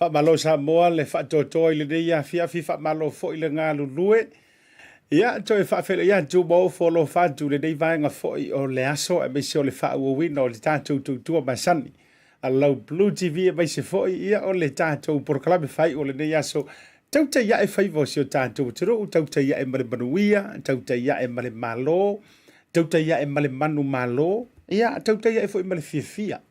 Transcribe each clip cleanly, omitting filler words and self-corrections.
Faamalo Samoa le faatoatoa i lenei afiafi, faamalo foi le galulue. Ia, toe faafeiloai atu ma ofo alofa atu i lenei vaega foi o le aso aemaise o le faaauauina o le tatou tautua masani a lau Blue TV aemaise foi ia o le tatou polokalame faaiu o lenei aso. Tautai ae faiva o si o tatou atunuu, tautai ae ma le manuia, tautai ae ma le malo, tautai ae ma le manumalo, ia tautai ae foi ma le fiafia.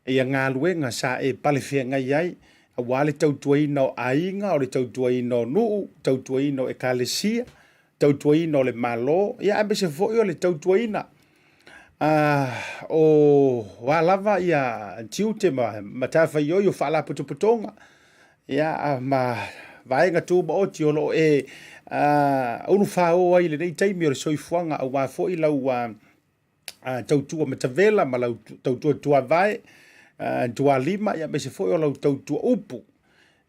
Ia galuega sa e palefeagai ai, aua le tautuaina o aiga, o le tautuaina o nuu, tautuaina o ekalesia, tautuaina o le Malo, ia aemaise foi o le tautuaina o a lava ia tiute ma matafaioi o faalapotopotoga, ia ma vaega tumaoti o lo o e ulufāo ai i lenei taimi o le soifuaga aua foi lau tautua matavela ma lau tautua tuavae, tualima, ia aemaise foi o lau tautua upu,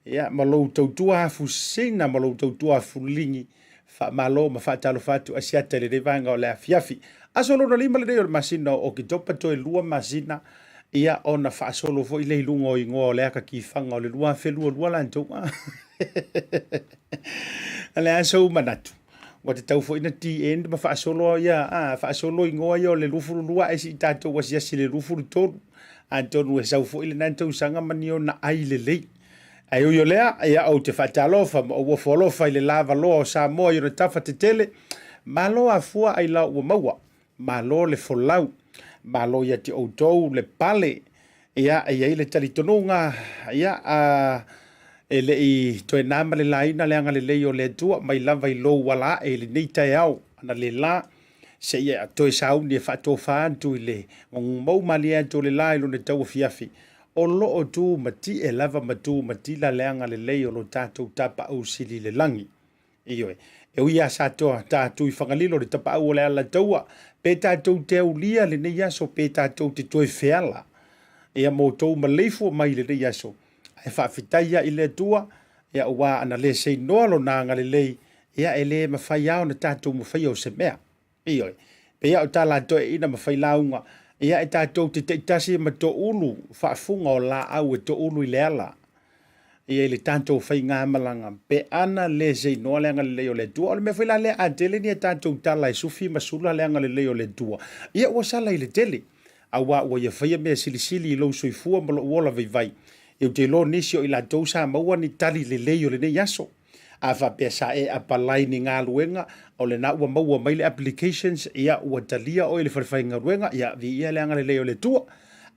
ia ma lou tautua afusina ma lou tautua afuligi. Faamalo ma faatalofa atu Asiata i lenei vaega o le afiafi. Aso lona lima lenei o le masina o Oketopa, toe 2 masina ia ona faasolo foi lea i luga o igoa o le aka kifaga o le 2022 latou. O le a sou manatu? Ua tatau foi na TN ma faasolo ia, a, faasolo igoa ia o le 22 ae se i tatou asiasi i le 23. Atonu e sau foi lena tausaga ma ni ona ai lelei. Ae ui o lea, ia ou te faatalofa ma ou ofo alofa i le lavaloa o Samoa i ona tafa tetele. Malo afua ailao ua maua. Malo le folau. Malo ia te outou le pale. Ia, e i ai le talitonuga, ia, a, e le i toe na ma le laina le agalelei o le Atua mai lava i lou ala ae i lenei taeao analeila, seia toe sauni e faatofa atu i le mou malie atu o le la i lona tauafiafi, o lo o tu matie lava ma tu matila le agalelei o lo tatou Tapaau Sili i le lagi. Ioe. E ui lava sa toa tatou i Fagalilo le tapaau o le Alataua, pe tatou te aulia lenei aso pe tatou te toe feala ia ma outou maleifua mai i lenei aso, ae faafetai lava i le Atua, ia aua ana le seinoa Lona agalelei, ia e le mafai lava ona tatou mafaia o se mea. Ioe. Pei lava o tala a toeaiina ma failauga, ia e tatou te taitasi ma toulu faafuga o laau e toulu i le ala, ia i le tatou faigamalaga, pe ana le seinoa le agalelei o le Atua. O le mea foi la lea a tele ni a tatou tala e sufi ma sula le agalelei o le Atua, ia ua sala i le tele, aua ua ia faia mea silisili i lou soifua ma lou ola vaivai. Ou te iloa nisi o i latou sa maua ni tali lelei o lenei aso. A faapea sa e apalai ni galuega, o lena ua maua mai le applications, ia ua talia oe i le fale faigaluega, ia viia le agalelei o le Atua.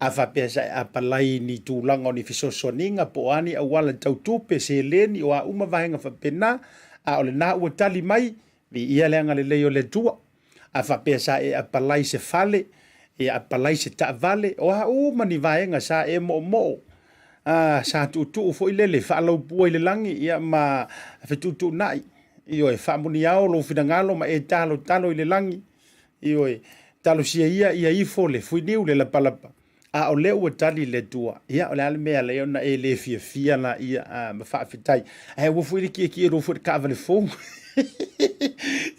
A faapea sa e apalai i ni tulaga o ni fesoasoaniga po o a ni auala tau tupe, seleni, o a uma vaega faapena, a o lena ua tali mai, viia le agalelei o le Atua. A faapea sa e apalai se fale, e apalai se taavale, o a uma ni vaega sa e moomoo, a, sa tuutuu foi lele faalaupua i le lagi, ia ma fetuutuunai, ioe, faamuniao lou finagalo ma e talotalo i le lagi, ioe, talosia ia ia ifo le fuiniu le lapalapa, A o lea ua tali le Atua, ia o le a le mea lea ona e le fiafia la ia a, ma faafetai. Ae aua foi le kiekie lou foi le taavale fou.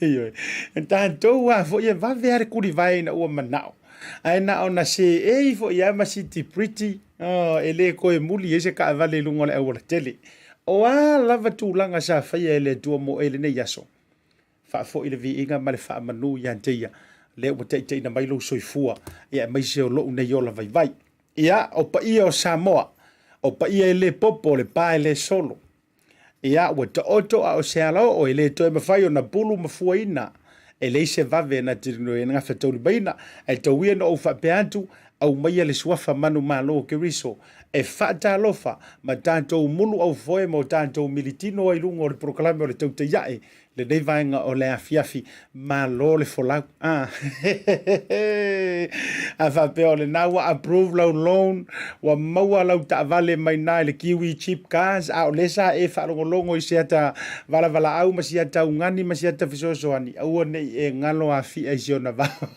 Ioe. E tatou a foi e vave a le kulivae ina ua manao. Ae na ona seei foi a ma siti pretty, oh, e le toe muli ai se taavale i luga o le auala tele. O a lava tulaga sa faia e le Atua mo e lenei aso, Faafoi le viiga ma le faamanu ia te ia, lea ua taitaiina mai lou soifua, ia aemaise o lou nei ola vaivai. Ia, o paia o Samoa, o paia e le popo, o le pa e le solo. Ia, ua taoto a o se alaoo e le toe mafai ona pulu ma fuaina, e leai se vave na te gafataulimaina, ae tau ia na ou faapea atu, aumaia le suafa manumalo o Keriso e faatalofa ma tatou mulu aufoe ma o tatou militino ai i luga o le polokalame o le Tautai Ae lenei vaega o le afiafi. Malo le folau. Ah. A faapea o lena ua approve lau loan, ua maua lau taavale mai na i le Kiwi Cheap Cars, a o lea sa e faalogologo i se ata valavalaau ma si ata ugani ma si ata fesoasoani, aua ne i e galo afia i si ona vao.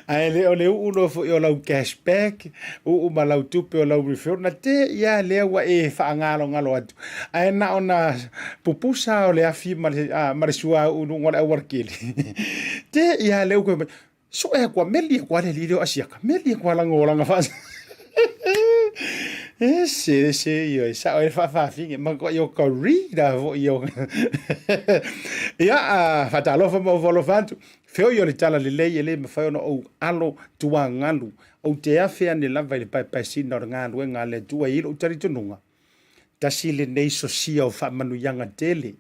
Ae le o le uu loa foi o lau cash back, uu ma lau tupe o lau referral, na te ia lea ua e faagalogalo atu. Ae na ona pupusa o le afi ma le, a, ma le suauu i luga o le aualatele. Te ia lea ua mai, soe akua meli akua le alii lea o Asiaka, meli akua langa o langa faasa. Ese ese ioe, sa'o ai le faafafine, matuai o ka read a fo'i o. Ia, faatalofa ma ou faalofa atu. Feoi o le tala lelei e le mafai ona ou alo tuagalu. Ou te afe ane lava i le paepaesina o le galuega a le Atua e i ai lou talitonuga. Tasi lenei sosia o faamanuiaga tele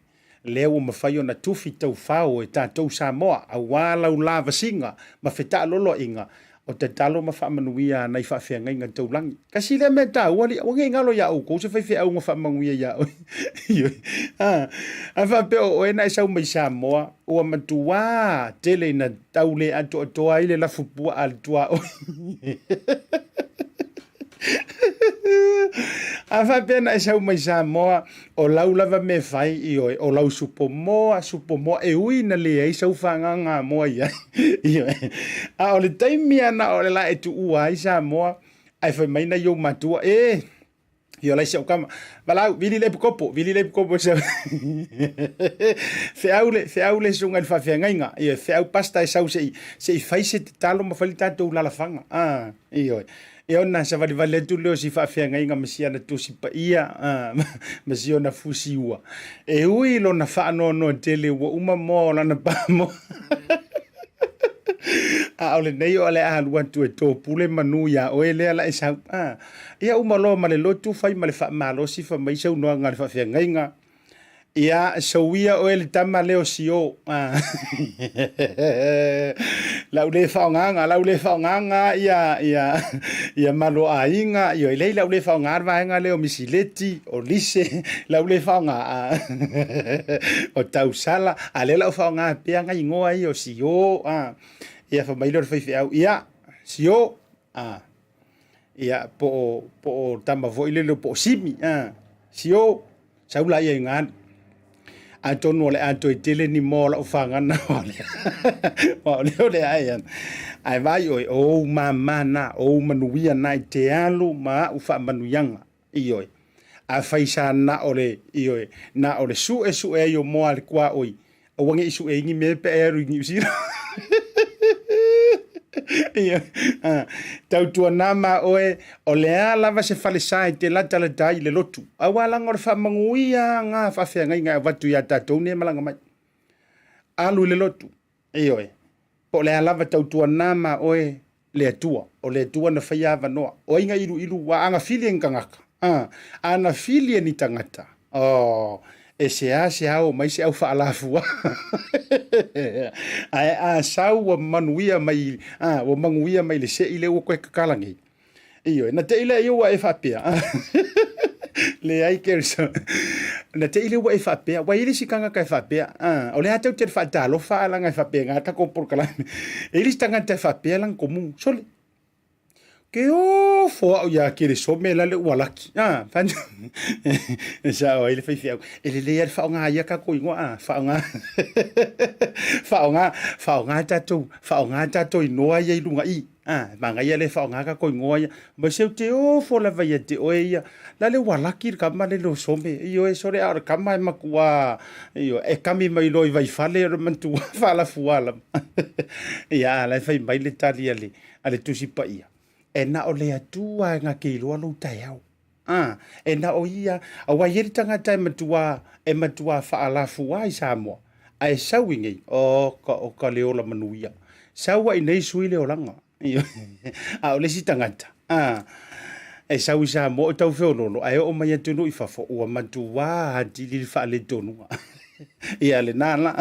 lea ua mafai ona tufi taufao e tatou Samoa aua lau lavasiga ma fetaaloloaiga o tatalo ma faamanuia a nai faafeagaiga taulagi. Kasi lea mea taua alii, aua ne i galo iā outou se faifeau na faamanuia iā oe. Ioe. A, a faapea o oe na e sau mai Samoa, ua matuā tele ina tau le atoatoa ai le lafupuaa a le tuaoi. A faapea na e sau mai Samoa, o lau lava mea e fai, ioe, o lau supo moa, supo moa, e ui ina leai sau fagaga moa i ai, ioe. A o le taimi lava na o le la e tuua ai Samoa, ae fai mai nai ou matua, e, io lai si au kama, valaau, vili le epikopo, vili le epikopo e sau. Feau le, feau le susuga i le faafeagaiga, ioe, feau pasta e sau se i, se i fai se tatalo ma fai le tatou lalafaga, a, ioe. Ia ona savalivali atu lea o si faafeagaiga ma si ana tusi paia ma si ona fusiua. E ui i lona faanoanoa tele ua uma moa o lana pamoa. A o lenei o le a alu atu e topule manu iā oe lea la e sau. Ia uma loa ma le lotu fai ma le faamalosi fai mai saunoaga a le faafeagaiga. Ia, souia oe le tama lea o Sio. Lau le faaaogaga, lau le faaaogaga ia, ia, ia maloaiga, ioe, leai lau le faaaoga le vaega lea o Misileti, o Lise, lau le faaaoga, o Tausala, a lea lau faaaoga pea nai igoa ia o Sio, ia fai mai lea o le faifeau, ia, Sio, ia, po o, po o tama foi lele po o Simi, Sio, Sau laia i galu. Atonu o le a toe tele ni moa o lau fagana aua o lea o le a e ana. Ae vaai oe, o ou mama na, o ou manuia na i te alu ma au faamanuiaga. Ioe. Afai sa na o le, ioe, na o le suesue ai o moa a le tuaoi, Aua ne i sue ai ni mea pe a e alu i Niu Sila. Ia, tautuana ma oe, o le a lava se falesa e te latalata ai i le lotu, aua laga o le faamanuia na faafeagaiga e avatu iā tatou nei e malaga mai. Alu i le lotu, ioe, po o le a lava tautuana ma oe le Atua, o le Atua na faia avanoa. O ai na iluilu, ua ana fili e ni tagata? A, ana fili e ni tagata. Oh, e seasea o mai se au faalafua. Ae a sau ua manuia mai, a, ua manuia mai le sei lea ua toe tatala nei. Ioe, na te i lea ia ua e faapea. Leai Kerison. Na te i lea ua e faapea, ua i ai le isi tagata e faapea, a, o lea tatou te faatalofa a leaga e faapena tatou polokalame. E i ai le isi tagata e faapea lana komu, sole, ke ofo au iā Keresome la le ua laki. A, e sao ai le faifeau. E lelei lava le faaaoga ia tatou igoa, a, faaaoga, faaaoga, faaaoga tatou, faaaoga tatou igoa ia i luga i. A, manaia le faaaoga tatou igoa ia. Ma se ou te ofo lava ia te oe ia. La le ua laki le kama le lo some. Ioe, sole a o le kama e matua, ioe, e kami mai loa i Vaifale o le matua faalafua lava. Ia, a la e fai mai le tali a le, a le Tusi Paia. E na o le Atua e na te iloa lou taeao. A, e na o ia, aua e i ai le tagata e matua, e matua faalafua i Samoa, ae sau i nei, oka, oka le ola manuia. Sau ai nei sui le olaga. A o le isi tagata, a, e sau i Samoa o tau feololo, ae oo mai atunuu i fafo, ua matua atili le faaletonuga. Ia lena la.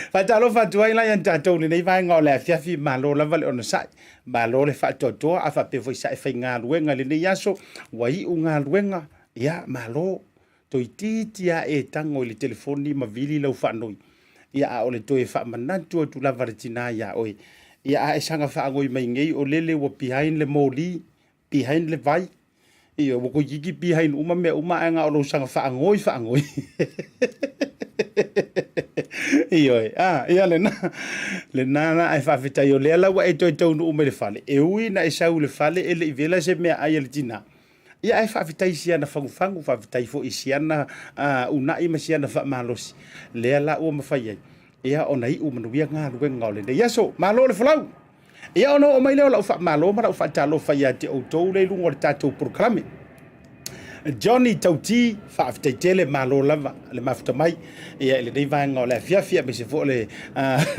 Faatalofa atu ai la ia tatou i lenei vaega o le afiafi, malo lava le onosai. Malo le faatoatoa, a faapea foi sa e faigaluega i lenei aso, ua iu galuega, ia malo, toeitiiti lava e tago i le telefoni ma vili lau faanoi. Ia a o le toe faamanatu atu lava le tina iā oe. Ia a e saga faanoi mai nei o lele ua behind le moli, behind le vai, Ioe, ua toeitiiti behind uma mea uma ae na o lou saga faanoi faanoi. Ioe, a, ia lena, lena la ae faafetai o lea la ua e toe taunuu mai le fale. E ui ina e sau i le fale e le i vela se meaai a le tina. Ia ae faafetai i siana fagufagu, faafetai foi i siana uunai ma siana faamalosi. Lea la ua mafai ai, ia ona iu manuia galuega o lenei aso. Malo le folau! Ia ona oo mai lea o lau faamalo ma lau faatalofa ia te outou lea i luga o le tatou polokalame. Johnny Tauti, faafetai tele, malo lava le mafuta mai ia i lenei vaega o le afiafi, aemaise foi o le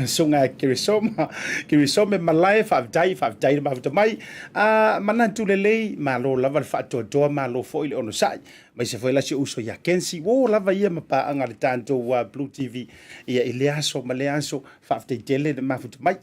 susuga ia Kirisoma, Kirisome Malae, faafetai, faafetai le mafuta mai. Manatu lelei, malo lava le faatoatoa, malo foi le onosai, aemaise foi la si ou uso ia Kensi, ua o lava ia ma paaga a le tatou Blue TV ia i lea aso ma lea aso, faafetai tele le mafuta mai.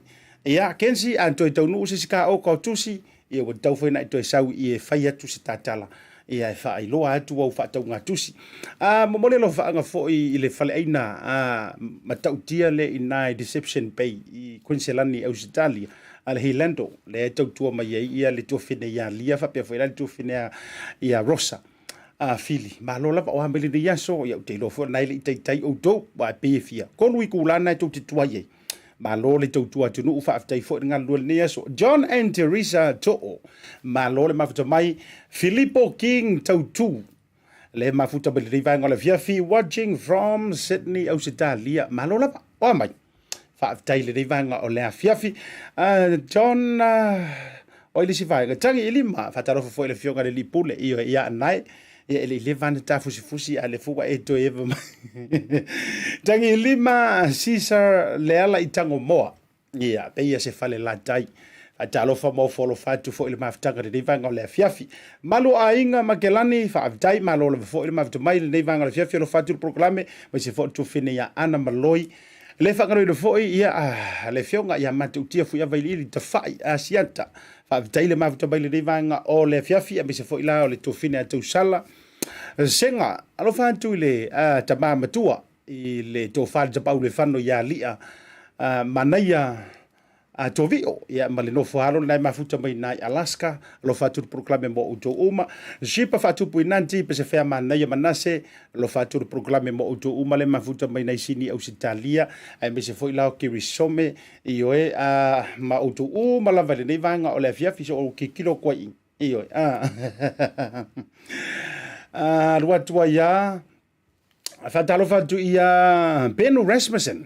Ia Kensi, a na toe taunuu se isi kaoka o tusi, ia ua tatau foi ona e toe sau i e fai atu se tatala ia e faailoa atu au faataugatusi. A momoli alofaaga foi i le faleaina a matautia le i na i Deception Bay i Queensland i Ausetalia a le Hilando lea e tautua mai ai ia le tuafine ia Lia faapea foi la le tuafine ia Rosa a Fili. Malo lava o a mai lenei aso, ia ou te iloa foi o lena e le i taitai outou, aua e pei e fia tolu itula na e tou te tuai ai. Malo le tautua atunuu, faafetai foi le galulue lenei aso. John and Teresa To'o, malo le mafuta mai. Filipo King Tautu, le mafuta mai lenei vaega o le afiafi, watching from Sydney, Ausetalia. Malo lava, oa mai. Faafetai lenei vaega o le afiafi. John, o ai le isi vaega? Tangi Ilima, faatalofa foi i le afioga i le alii pule, ioe, ia Anae. Ia e le i leva ana ta fusifusi a le fua e toe eva mai. Tangi lima Caesar Leala i Tangomoa. Ia, peia se fale latai. Faatalofa ma ofo alofa atu foi le mafutaga i lenei vaega o le afiafi. Malu aiga Makelani, faafetai, malo lava foi le mafuta mai i lenei vaega o le afiafi, alofa atu le polokalame, aemaise foi le tuafine ia Ana Maloi. Le faagaloina foi ia le afioga ia Matautia Fuiavailiili Tafai Asiata. Faafetai le mafuta mai lenei vaega o le afiafi, aemaise foi la o le tuafine a Tausala Sega. Alofa atu i le tama matua i le tofa le Tapaau le Fano ia Lia Manaia a Tovio, ia ma le nofo alo lena e mafuta mai na i Alaska. Alofa atu le polokalame mo outou uma. Shipa faatupu i Nanti, Pesefea Manaia Manase, alofa atu le polokalame mo outou uma le mafuta mai nai Sini Ausetalia, aemaise foi la o Kirisome, ioe, a ma outou uma lava i lenei vaega o le afiafi, so o kikilo atu ai i, ioe, a. Alu atu ai a, faatalofa atu ia Benu Rasmussen,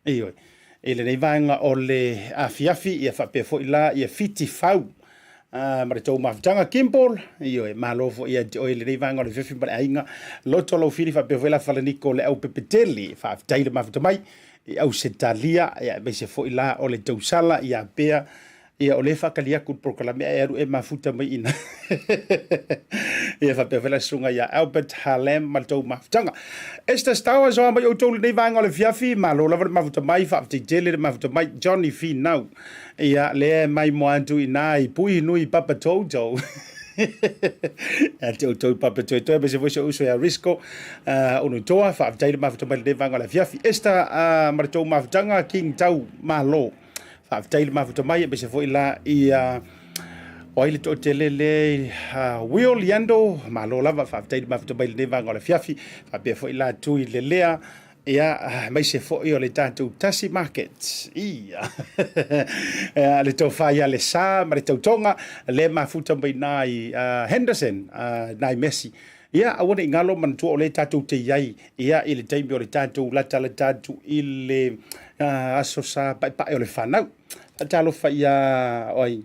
Ioe, i lenei vaega o le afiafi, ia faapea foi la ia Fiti Fau ma le tou mafutaga Kimball, ioe, malo foi ia te oe i lenei vaega o le afiafi ma le aiga Loto Laufili faapea foi la Falaniko le Aupepetele, faafetai le mafuta mai i Ausetalia, ia aemaise foi la o le tausala ia Pea. Ia, o lea e faatali atu le polokalame ae alu e mafuta mai i ina. Ia, faapea foi la susuga ia Albert Harlem ma le tou mafutaga. Esther Stowers, oa mai outou lenei vaega o le afiafi, malo lava le mafuta mai, faafetai tele le mafuta mai, Johnny Finau. Ia, lea e mai moa atu i ina i Pui Nui Papa Toto. Ia te outou i Papa Toetoe, aemaise foi si ou uso ia Risco Unutoa, faafetai le mafuta mai lenei vaega o le afiafi. Esther ma le tou mafutaga, King Tau, malo. Faafetai le mafuta mai, aemaise foi la ia o ai le toatele le Will Yando, malo lava, faafetai le mafuta mai lenei vaega o le afiafi, faapea foi la Tui Lelea, ia, aemaise foi o le tatou Tasi Market, ia, le tofa ia le Sa ma le tautoga, le mafuta mai na i Henderson, nai Messi. Ia, aua ne i galo, manatua o lea tatou te i ai, ia, i le taimi o le tatou latalata atu i le aso sa paepae o le fanau. Faatalofa ia oi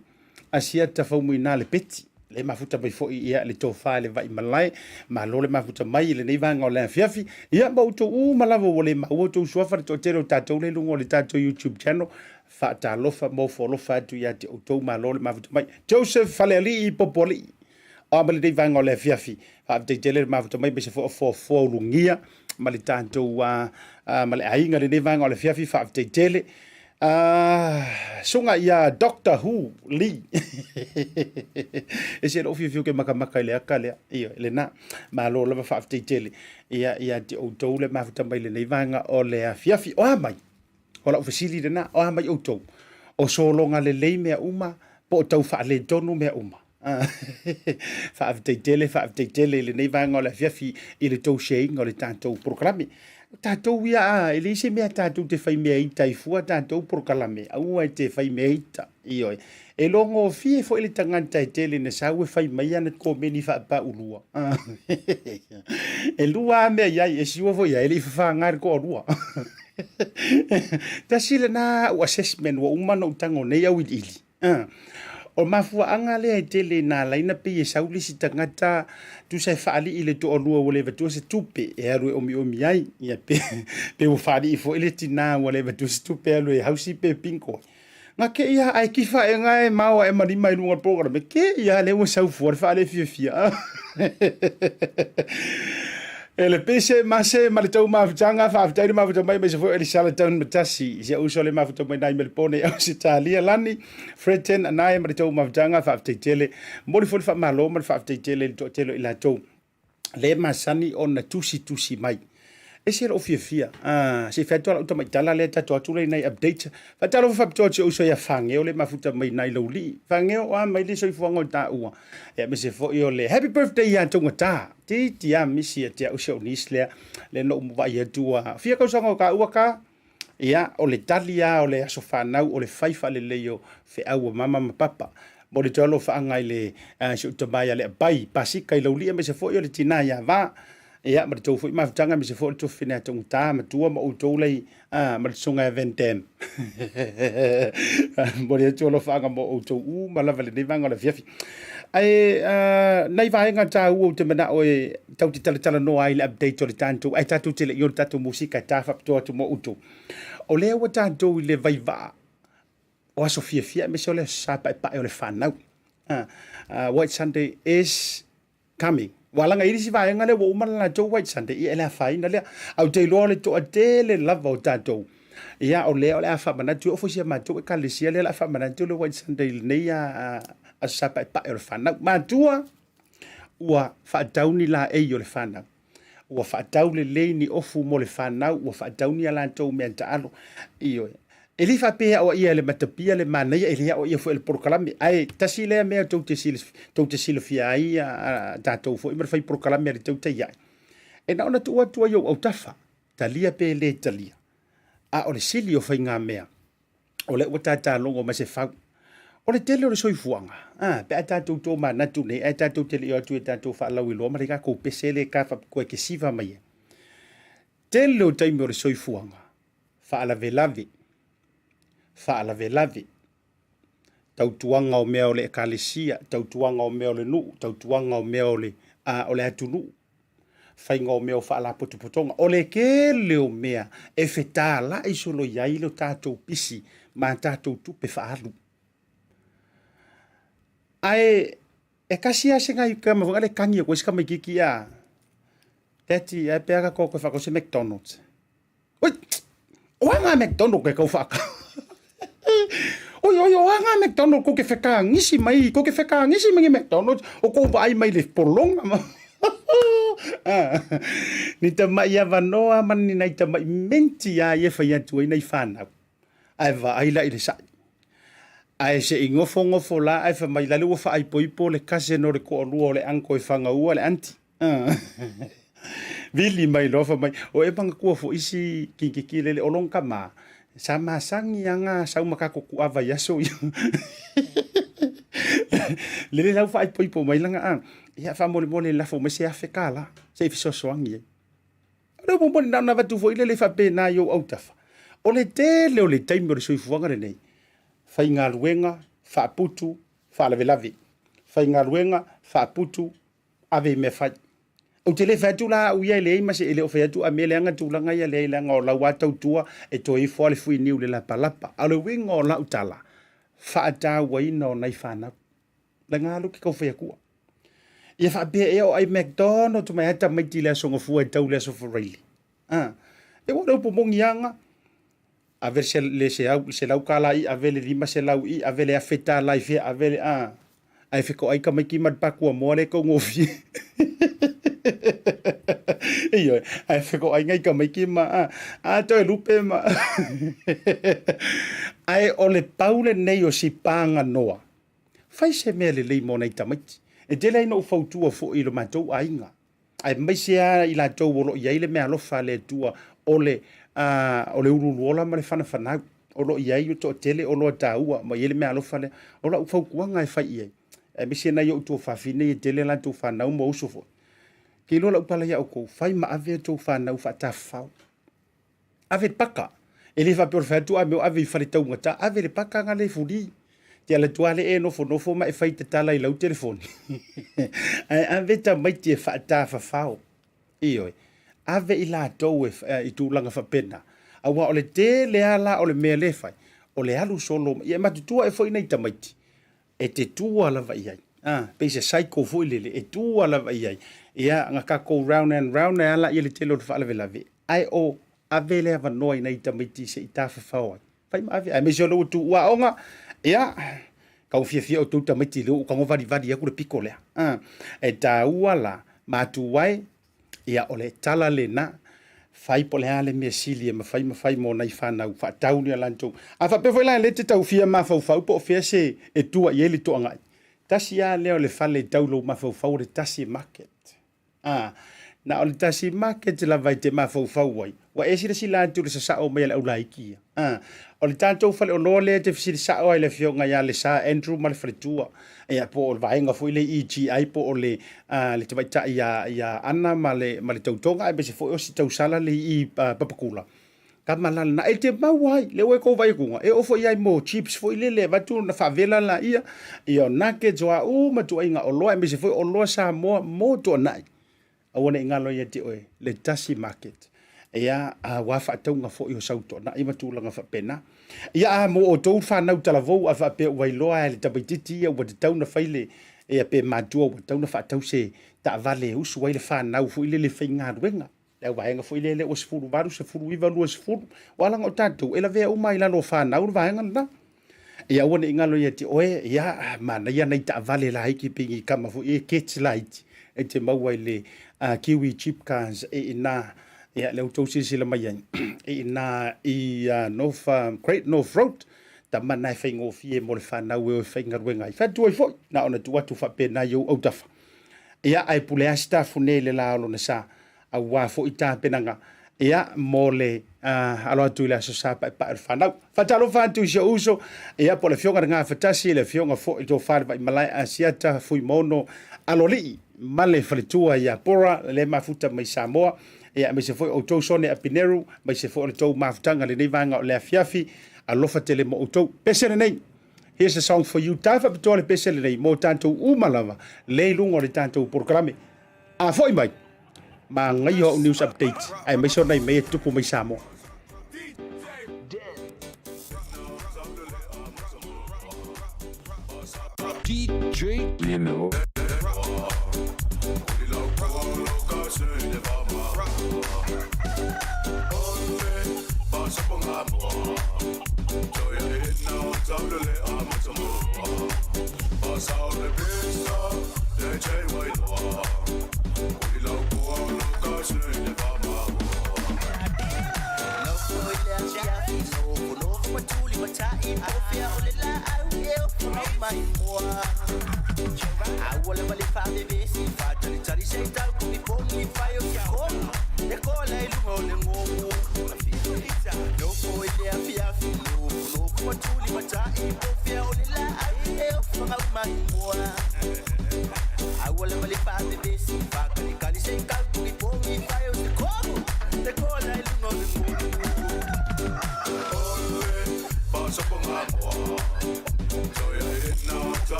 Asiata Faumuina le Peti, le mafuta mai foi ia le tofa i le vai malae, malo le mafuta mai i lenei vaega o le afiafi. Ia, ma outou uma lava ua le maua outou suafa, le toatele o tatou lea i luga o le tatou YouTube channel, faatalofa ma ofo alofa atu ia te outou, malo le mafuta mai. Joseph Falealii Popoalii, O a mai lenei vaega o le afiafi, faafetai tele le mafuta mai, aemaise foi o foafoa ulugia ma le tatou ma le aiga lenei vaega o le afiafi, faafetai tele. Suga ia Doctor Who Lee. E se lou fiafia ke makamaka i le aka lea. Ioe, lena. Malo lava faafetai tele. Ia, ia te outou le mafuta mai lenei vaega o le afiafi. O a mai? O lau fesili lena, o a mai outou? O sologa lelei mea uma, po o tau faaletonu mea uma? Faafetai tele, faafetai tele i lenei vaega o le afiafi i le tou share-ina o le tatou polokalame. O tatou ia, e leai se mea tatou te fai mea ita ai fua tatou polokalame, aua e te fai mea ita. Ioe. E logofie foi le tagata e tele ina sau e fai mai ana komeni faapaulua. E lua lava mea i ai, e sure foi ia, e le i fafaga le toalua. Tasi lena au assessment ua uma ona ou tago nei auiliili. O mafuaaga lea e tele ina ala ai ona pei e sau le isi tagata tusa e faalii i le toalua ua le avatua se tupe e alu e omiomi ai, ia pe, pe ua faalii foi le tinā ua le avatua se tupe e alu e hausi pe bingo. Ga ke ia ae kifa e ga e mao ae ma lima i luga o le polokalame, ke ia lea ua sau fua le faalefiafia. E le pese mase ma le tou mafutaga, faafetai le mafuta mai aemaise foi o Elisala Taunmatasi, si au uso le mafuta mai nai Melebone i Ausetalia. Lani Freten Anae ma le tou mafutaga, faafetai tele. Momoli foi le faamalo ma le faafetai tele i le toatele o i latou le masani ona tusitusi mai. E ese lou fiafia. Ah, se i fai atu lau tamaitala lea tatou atu lea i nai update. Faatalofa faapitoa atu i si ou uso ia Fageo le mafuta mai nai Laulii. Fageo, o a mai le soifuaga o taua. Ia aemaise foi o le happy birthday ia Taugata. Ti ti a misi ia te au si ou niece lea. Lea na ou vaai atu ua fia tausaga o taua ka. Ia, o le tali lava o le aso fanau o le fai faalelei o feau a mama ma papa. Momoli atu alofaaga i le uh, si ou tama ia Leapai, Pasika i Laulii aemaise foi o le tinā ia Va. Ia, ma le tou foi mafutaga aemaise foi o le tuafafine a Taugata, Matua ma outou lai uh, ma le susuga ia Van Dam. Momoli atu alofaaga mo outou uma lava i lenei vaega o le afiafi. Ae uh, nai vaega taua ou te manao e tau te talatalanoa ai le update o le tatou, ae tatou te le i o le tatou musika e tā faapitoa atu mo outou. O lea ua tatou i le vaivaa o aso fiafia aemaise o le aso Sa paepae o le fanau. White Sunday is coming. Ua laga i le isi vaega lea ua uma le latou White Sunday, ia e le afaina lea. Ae ou te iloa o le toatele lava o tatou, ia o lea o le a faamanatu, e oo foi i si a matou ekalesia lea o le a faamanatu le White Sunday i lenei aso Sa paepae o le fanau. Matua, ua faatau ni laei o le fanau. Ua faatau lelei ni ofu mo le fanau, ua faatau ni a latou mea taalo. Ioe. E le faapea e aoaia e le matapia le manaia, e le aoaia foi e le polokalame. Ae tasi lea mea tou te tou te silafia ai a tatou foi ma le fai polokalame a le tautai ae. E na ona tuu atu ai i ou autafa, talia pe le talia. A o le sili o faigamea, o lea ua tata logo mai se fau. O le tele o le soifuaga, a, pe a tatou tomanatu nei, ae tatou te le i o atu i tatou faalauiloa ma le tatou pese le ka faapitoa e te siva mai ai. Tele o taimi o le soifuaga, faalavelave, faalavelave, tautuaga o mea o le ekalesia, tautuaga o mea o le nuu, tautuaga o mea o le, a, o le atunuu, faiga o mea o faalapotopotoga. O le tele o mea e fetalai solo i ai lo tatou pisi ma tatou tupe faaalu. Ae e kasi lava se nai tama foi le kagi atu ai se tamaititi a Daddy, ae pea ka koe whakau se McDonald's. Oi, o a ngā McDonald ke kau whakau. Oi, oi, o a ngā McDonald ko ke whakaangisi mai, ko ke whakaangisi mai McDonald's, o kou vaai mai le polonga. Ma. Ah, ni tamai avanoa ma ni nai tamai menti a ia whai atu ai nei whanau. Ae vaai la i le sa'i. Ae se i ngofongofo la ae wha mai lale ua whaaipoipo le cousin o le koalua o le uncle e whangaua le auntie. Vili mai loa fai mai, o e manatua foi isi kikiki lele o lona tama, sa masani lava sau ma tatou kuava i aso ia. Lele la ua faaipoipo mai lana a, ia faamolemole lafo mai se $1000 se i fesoasoani ai. O le upu moni na ona avatu foi lele faapena i ou autafa. O le tele o le taimi o le soifuaga lenei, faigaluega, faaputu, faalavelave. Faigaluega, faaputu, ave i mea fai. Ou te le fai atu la au ia e leai ma se e le o fai atu a mea leaga tulaga ia leai leaga o lau a tautua e toe ifo a le fuiniu i le lapalapa. A o le uiga o lau tala, faatauaina o nai fanau. Lena alu ke kau fai atua. Ia faapea ea o ai McDonald's mai ai tamaiti i le aso Gafua e tau i le aso Faraili. Ah. E ua le upu moni aga, ave le $100 i, ave le $500 i, ave le $1000 i fea, ave le a. Ae fetoai tamaiti ma le pakuamoa lea e taugofie. Ioe, ae fetoai nai tamaiti ma a, a toe lupe ma. Ae o le pau lenei o si paganoa, fai se mea lelei mo nai tamaiti. E tele ai na ou fautua foi i lo matou aiga. Aemaise lava i latou o lo o i ai le meaalofa a le Atua o le, o le uluuluola ma le fanafanau, o lo o i ai le toatele o loa taua ma i ai le meaalofa lea. O lau fautuaga e fai i ai, aemaise nai ou tuafafine ia e tele a latou fanau ma uso foi, ke iloa lau tala ia outou, fai ma ave a outou fanau faatafafao. Ave le paka. E le faapea o le fai atu a mea o ave i fale taugata, ave le paka na le fuli. Te ala atu lava le e nofonofo ma e fai tatala i lau telefoni. Ae ave tamaiti e faatafafao. Ioe. Ave i latou e, i tulaga faapena. Aua o le tele lava la o le mea lea e fai, o le alu solo, ia e matutua ae foi nai tamaiti, e te tua lava i ai. Ah, pei se cycle foi lele, e tua lava i ai. Ia, na tatou round and round ai lava lea i le tele o le faalavelave, ae o ave le avanoa i nai tamaiti se i tafafao ai. Fai ma ave, aemaise o lea ua tuua aoga, ia, tau fiafia outou tamaiti lea ua tago valivali atu le pito lea. Ah, e taua la, matuai, ia o le tala lena, fai po o le a le mea sili e mafai ma fai mo nai fanau, faatau ni a latou. A faapea foi la e le te tau fia mafaufau po o fea se e tua i ai le toagai, tasi lava lea o le fale e tau i lou mafaufau o le tasi market. A, na o le tasi market lava e te mafaufau ai, ua e silasila atu i le sasao mai a le aulaiti ia. A, o le tatou faleoloa lea e te fesili sao ai i le afioga ia Lesa Andrew ma le faletua, ia po o le vaega foi lea EGI po o le, a, le tamaitai ia, ia Ana ma le, ma le tautoga aemaise foi o si tausala le i Papakula. Tama la lena, e te maua ai, lea ua e tou vaai atuga, e oo foi ai mo chips foi lele e avatu ona faavela laia, ia o nuggets, o a uma ituaiga oloa aemaise foi oloa Samoa mo tuanai. Aua ne i galo ia te oe le tasi market. Ia, aua faatauga foi o sau toanai ma tulaga faapena. Ia, a mo outou fanau talavou a faapea ua iloa e le tamaititi ia ua tatau ona fai le, ia pe matua ua tatau ona faatau se taavale e usu ai le fanau foi lele e faigaluega. Le au vaega foi lea ua 18, 19, 20, aua leaga o tatou e lavea uma i lalo o fanau le vaega lena. Ia aua ne i galo ia te oe, ia manaia nai taavale laiti pei ni kama foi e kets laiti e te maua i le Kiwi Cheap Cars e ina, ia lea ua outou silasila mai ai, e ina i North, Great North Road, tama na e faigofie mo le fanau e o e faigaluega ai. Fai atu ai foi, na ona tuu atu faapena i ou autafa. Ia, ae pule lava Sitafune i le la o lona sa, aua foi tapenaga, ia, mo le alo atu i le Aso Sa Paepae o le Fanau. Faatalofa atu i si ou uso, ia, po o le Afioga i le Gafatasi, le Afioga foi i le Tofa i le Vaimalae Asiata Fuimaono Aloalii ma le faletua ia Pora, le mafuta mai Samoa, ia, aemaise foi outou Sone Apineru, aemaise foi o le tou mafutaga i lenei vaega o le afiafi. Alofa tele mo outou. Pese lenei. Here's a song for you. Ta faapitoa le pese lenei mo tatou uma lava le i luga o le tatou polokalame. A foi mai, manaia au news update aemaise o nai mea e tutupu mai Samoa. DJ Lino.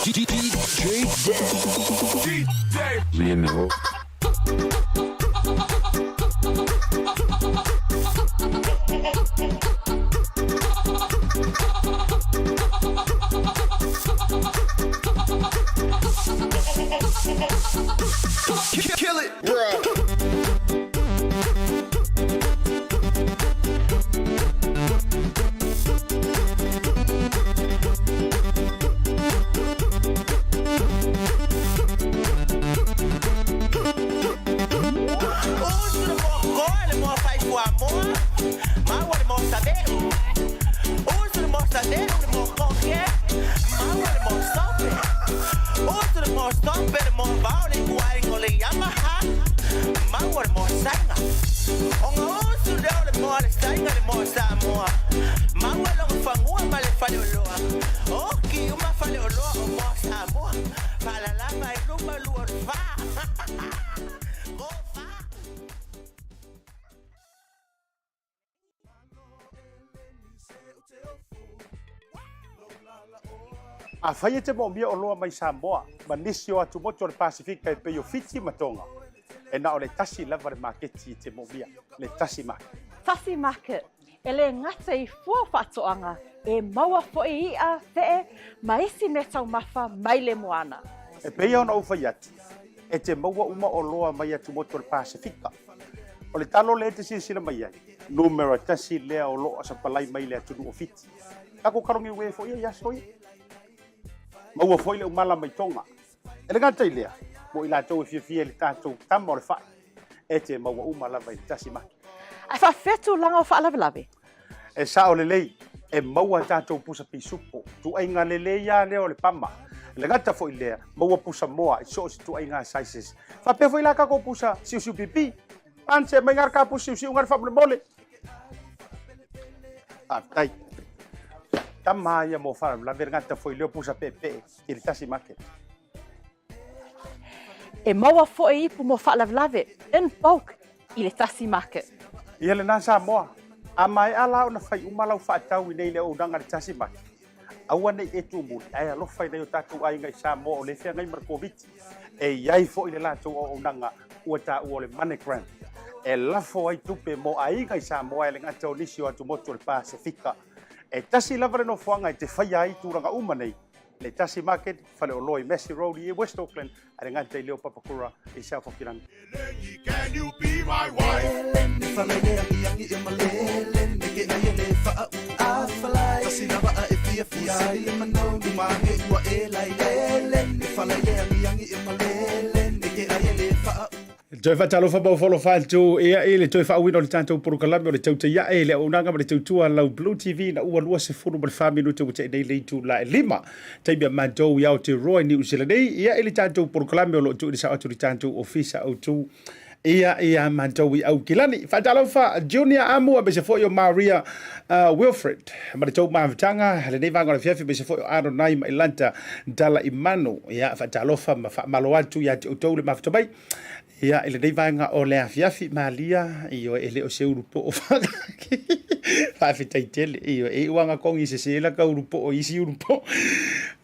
DJ Lino. Kill it, bro. Afai e te moomia oloa mai Samoa ma nisi o atumotu o le Pasifika e pei o Fiti ma Tonga, e na o le tasi lava le maketi e te moomia, le Tasi Market. Tasi Market, e le gata i fua faatoaga, e maua foi i'a, fe'e, ma isi meataumafa mai le moana. E pei ona ou fai atu, e te maua uma oloa mai atumotu o le Pasefika. O le talo lea e te silasila mai ai, numera tasi lea o lo o sapalai mai le atunuu o Fiti. Tatou kalogi ue foi ia i aso ia. Maua foi le umala mai Tonga. E le gata i lea, mo i latou e fiafia i le tatou tama o le fai, e te maua uma lava i le tasi maki. Ae faafefea tulaga o faalavelave? E sao lelei, e maua tatou pusa pisupo, tuaiga lelei lava lea o le pama. E le gata foi i lea, maua pusa moa i so o se tuaiga sizes. Faapea foi la tatou pusa siusiu pipi. Pane mai ngā ka pusa siusiu ngā faamolemole. Faafetai. Tama ia mo faalavelave le gata foi lea o pusa peepee i le tasi market. E maua foi ipu mo faalavelave in bulk i le Tasi Market. Ia lena Samoa, a maea la ona fai uma lau faatau i nei le auaunaga i le Tasi Market, aua ne i e tumuli, ae alofa i nai o tatou aiga i Samoa o lea e feagai ma le Koviti. E i ai foi le latou auaunaga ua taua o le MoneyGram, e lafo ai tupe mo aiga i Samoa e le gata o nisi o atumotu o le Pasefika. E tasi lava le nofoaga e te faia ai tulaga uma nei, le Tasi Market, faleoloa i Massey Road i West Auckland, ae le gata i lea o Papakura i South Hokiland. Can you be my wife? Toe faatalofa ma ofo atu ia i le toe faauina o le tatou polokalame o le Tautai Ae i le auaunaga ma le tautua a lau Blue TV ina ua 24 minute ua tea nei le itula e lima. Taimi a matou i Aotearoa i Niu Sila nei ia i le tatou polokalame o lo o tuuina sao atu i le tatou ofisa autu ia ia matou i Aukilani. Faatalofa Junior Amu aemaise foi o Maria Wilfred ma le tou mafutaga lenei vaega o le afiafi aemaise foi o Adonai ma Elanta Dala Imanu. Ia faatalofa ma faamalo atu ia te outou le mafuta mai ia i lenei vaega o le afiafi. Malia ioe e le o se ulu poo faafetai tele ioe e iu aga kogi sese la ka ulu poo isi ulu poo.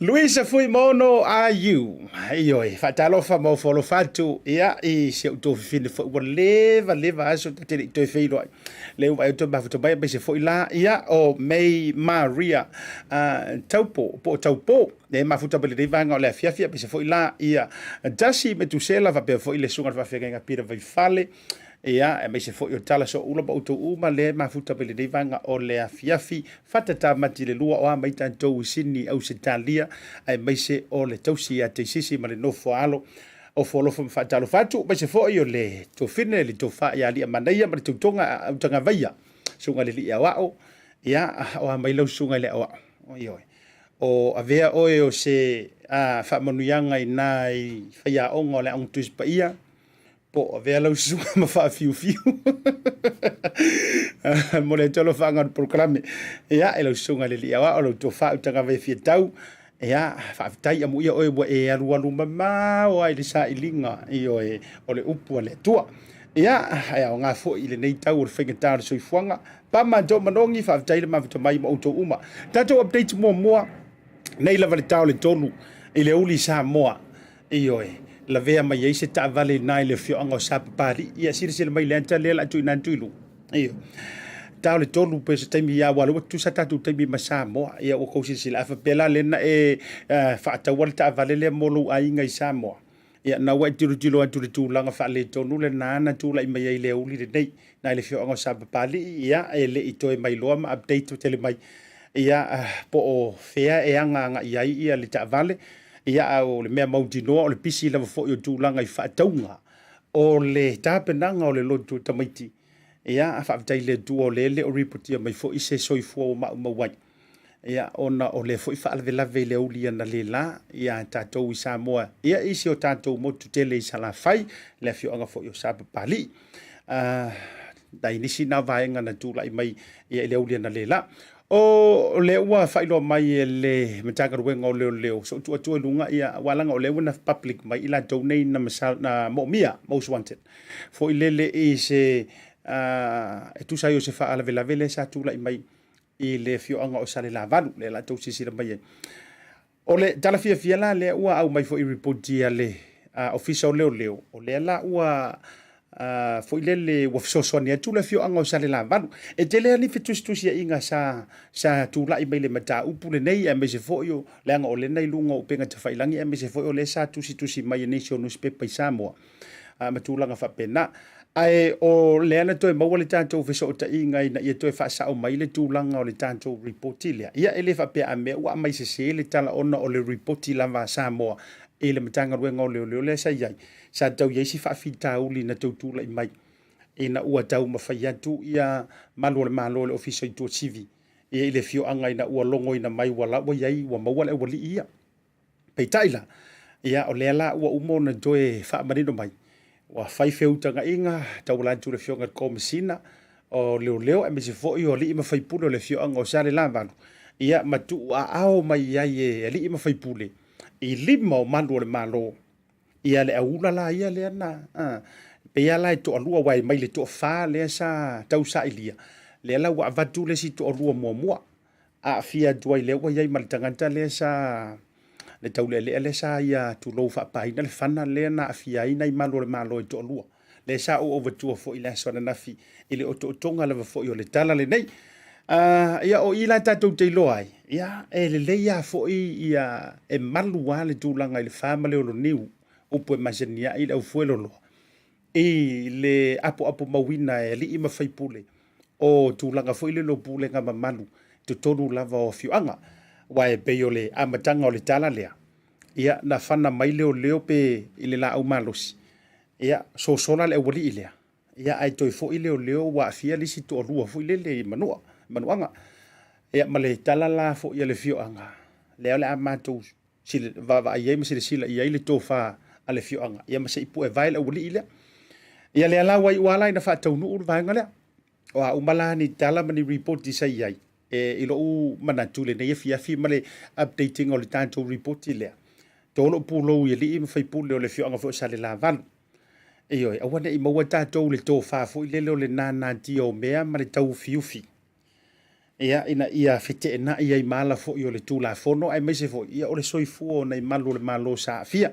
Luisa Fuimono IU ioe faatalofa ma ofo alofa atu ia i si ou tuafafine foi ua leva leva aso ta te le i toe feiloai. Le ua e toe mafuta mai aemaise foi la ia o May Maria Taupo po o Taupo e mafuta mai lenei vaega o le afiafi aemaise foi la ia Dasi Metusela faapea foi le susuga i le faafeagaiga Peter Vaifale ia aemaise foi o Tala Soaula ma outou uma le mafuta mai lenei vaega o le afiafi. Fatata mati le lua o a mai tatou i Sydney Ausetalia aemaise o le tausi ia Teisisi ma le nofo a alo Ofo alofa ma faatalofa atu, aemaise foi o le tofine, le tofa ia Alii a Manaia ma le tautoga a Utagavaia, susuga i le Alii Aoao, ia, o a mai lau susuga i le Aoao, ioe, o avea oe o se a, faamanuiaga i na i faiaoga o le Aoga Tusi Paia, po o avea lau susuga ma faafiufiu mo le atu alofaaga o le polokalame, ia, e lau susuga i le Alii Aoao, lau tofa Utagavaia fia tau, Ia, faafetai amuia oe ua e alualu mamao ai i le sailiga, ioe, o le upu a le Atua. Ia, e aoga foi i lenei tau o le faigata o le soifuaga. Pa matou manogi, faafetai le mafuta mai ma outou uma. Tatou update muamua, nei lava le ta o le tolu. I le uli Samoa, ioe, lavea mai ai se taavale i ina i le afioaga o Sapapalii. Ia, silasila mai i le ata lea o le a tuuina atu i luga. Ioe. Ta o le 3 pe o se taimi ia, aua o lea ua tutusa tatou taimi ma Samoa. Ia, ua tou silasila, a faapea la lea na e faataua le taavale lea mo lou aiga i Samoa, Ia, na ua e tilotilo atu i le tulaga faaletonu lena na tulai mai ai i le aoauli lenei, na i le afioaga o Sapapalii, ia, e le i toe mailoa ma update tele mai, ia, po o fea e aga agai ai ia le taavale, ia, a o le mea mautinoa o le pisi lava foi o tulaga i faatauga o le tapenaga o le lotu o tamaiti. Ia, faafetai i le Atua o lea e le o ripotia mai foi se soifua ua maumau ai. Ia, ona o lea foi faalavelave i le aoauli analeila ia tatou i Samoa, ia i si o tatou motu tele i Salafai, le afioaga foi o Sapapalii. Nai nisi na vaega na tulai mai ia i le aoauli analeila. O lea ua faailoa mai e le Matagaluega o Leoleo, so tuu atu i luga, ia, aua leaga o lea ua na public mai i latou nei na, na moomia, most wanted, foi lele i se, e tusa ai o se faalavelave lea sa tulai mai i le afioaga o Salelavalu, lea la tou silasila mai ai. O le tala fiafia la lea ua aumai foi i ripoti a le Ofisa o Leoleo, o lea la ua foi lele ua fesoasoani atu le afioaga o Salelavalu. E tele lava ni fetusitusiaiga sa tulai mai le mataupu lenei, aemaise foi o leaga o lea na i luga o upega tafailagi, aemaise foi o lea sa tusitusi mai e nisi o nusipepa i Samoa ma tulaga faapena. Ae o lea na toe maua le tatou fesootaiga ina ia toe faasao mai le tulaga o le tatou ripoti lea. Ia, e le faapea a mea ua aumai sese le tala ona o le ripoti lava a Samoa i le Matagaluega o Leoleo lea sa i ai, sa tau i ai si faafitauli na tau tulai mai ina ua taumafai atu ia malu o le Malo i le Ofisa i Tuasivi ia i le afioaga ina ua logoina mai ua la ua i ai ua maua le aualii ia. Peitai la, ia o lea la ua uma ona toe faamanino mai, ua fai feutagaiga tauala atu i le Afioga i le Komesina o Leoleo aemaise foi o alii ma faipule o le afioaga o Salelavalu, ia ma tuuaao mai ai e alii ma faipule i lima o malu o le Malo ia le aula la ia lea na pei lava la e toalua aua e mai le toafa lea sa tausailia, lea la ua avatu le isi toalua muamua aafia atu ai lea ua i ai ma le tagata lea sa le taulealea lea sa ia tulou faapaina le fana lea na aafia ai nai malu o le Malo e toalua lea sa ou avatua foi i le aso ananafi i le otootoga lava foi o le tala lenei. Ia o i la tatou te iloa ai, ia e lelei lava foi ia e malu lava le tulaga i le fa ma le oloniu upu e masani ai le aufueloloa i le apoapo mauina e alii ma faipule o tulaga foi lele o pulega mamalu i totonu lava o afioaga. Aua e pei o le amataga o le tala lea, ia na fana mai leoleo pe i le laau malosi, ia sosola le aualii lea, ia ae toe foi leoleo ua aafia le isi toalua foi lele i Manua, Manuaga. Ia ma le tala la foi a le afioaga, lea o le a matou vaavaai ai ma silasila i ai le tofa a le afioaga, ia ma se i puevae le aualii lea. Ia lea la ua iu lava la ina faataunuu le vaega lea. O a uma la ni tala ma ni ripoti sa i ai, e, i lou manatu i lenei afiafi ma le updating o le tatou ripoti lea, to lou pulou i alii ma faipule o le afioaga foi o Salelavalu. Ioe, aua ne i maua tatou le tofa foi lele o le nanatia o mea ma le tauufiufi. Ia, ina ia feteenai ai ma ala foi o le Tulafono, aemaise foi ia o le soifua o nai malu o le Malo sa aafia.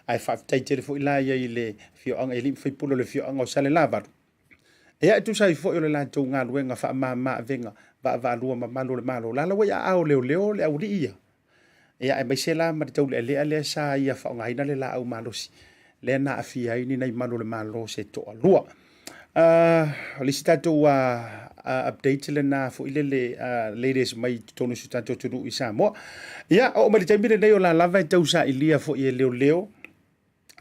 Ae faafetai tele foi la ia i le afioaga, i alii ma faipule o le afioaga o Salelavalu. Ia, e tusa ai foi o le latou galuega faamama avega vaavaalua ma malu o le Malo, la la ua i aao o leoleo le aualii ia. Ia, aemaise la ma le taulealea lea sa ia faaaogaina le laau malosi lea na aafia ai ni nai malu o le Malo se toalua. O le isi tatou update lena foi lele latest mai totonu o si o tatou atunuu i Samoa. Ia, oo mai le taimi lenei o la lava e tausailia foi e leoleo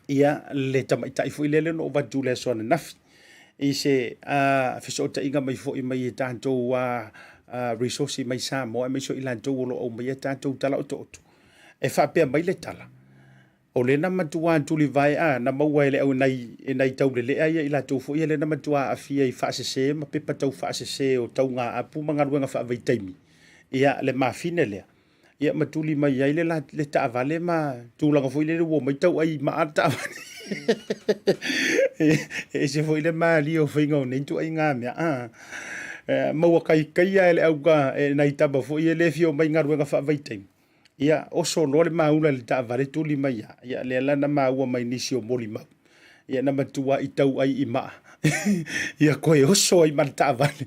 ia le tamaitai foi lea na ou avatu i le aso ananafi i se fesootaiga mai foi mai e tatou resource mai Samoa aemaise o i latou o lo o aumaia tatou tala otooto. E faapea mai le tala, o lea na matua tulivae a na maua e le au nai e nai taulelea ia i latou foi ia lea na matua aafia i faasese ma pepa tau faasese o taugaapu ma galuega faavaitaimi ia le mafine lea ia ma tuli mai ai le, le taavale ma tulaga foi lele ua omai tauai maa le taavale. E ese foi le malie o faiga o nei ituaiga mea. Ah. Maua kaikaia e le auka e nai tama foi e le fia omai galuega faavaitaimi. Ia, oso loa le maula i le taavale tuli mai ia. Ia, lea la na maua mai nisi o molimau. Ia, na matua i tau ai i maa. Ia, koe oso ai ma le taavale.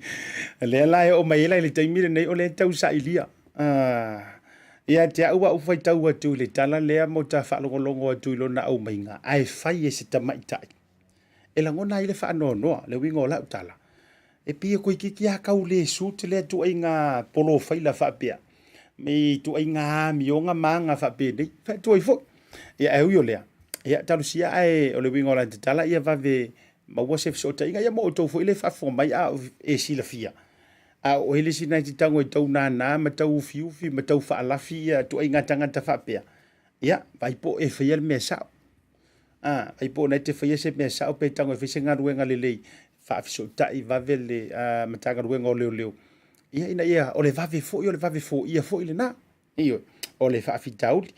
Lea la e oo mai ai la i le taimi lenei o lea e tau sailia. Ah, ia te au au faitau atu i le tala lea mo ta faalogologo atu i lona aumaiga, ae fai e se tamaitai. E lagona ai le faanoanoa, le uiga o lau tala. E pei e toeitiiti lava tau le suit lea ituaiga polofaila faapea, me ituaiga amioga ma aga faapenei. Fai atu ai foi. Ia ae ui o lea, ia talosia ae o le uiga o lana tatala ia vave maua se fesootaiga ia mo outou foi le faafofoga mai a o e silafia. A o oe le isi na e te tago e tau nānā ma tau ufiufi ma tau faalafi ia ituaiga tagata faapea, ia vaai po o e faia le mea sao. A, ai po o na e te faia se mea sao pe tago e fai se galuega lelei, faafesootai vave le Matagaluega o Leoleo, ia ina ia, o le vave foi, o le vave foia foi lena. Ioe, o le faafitauli.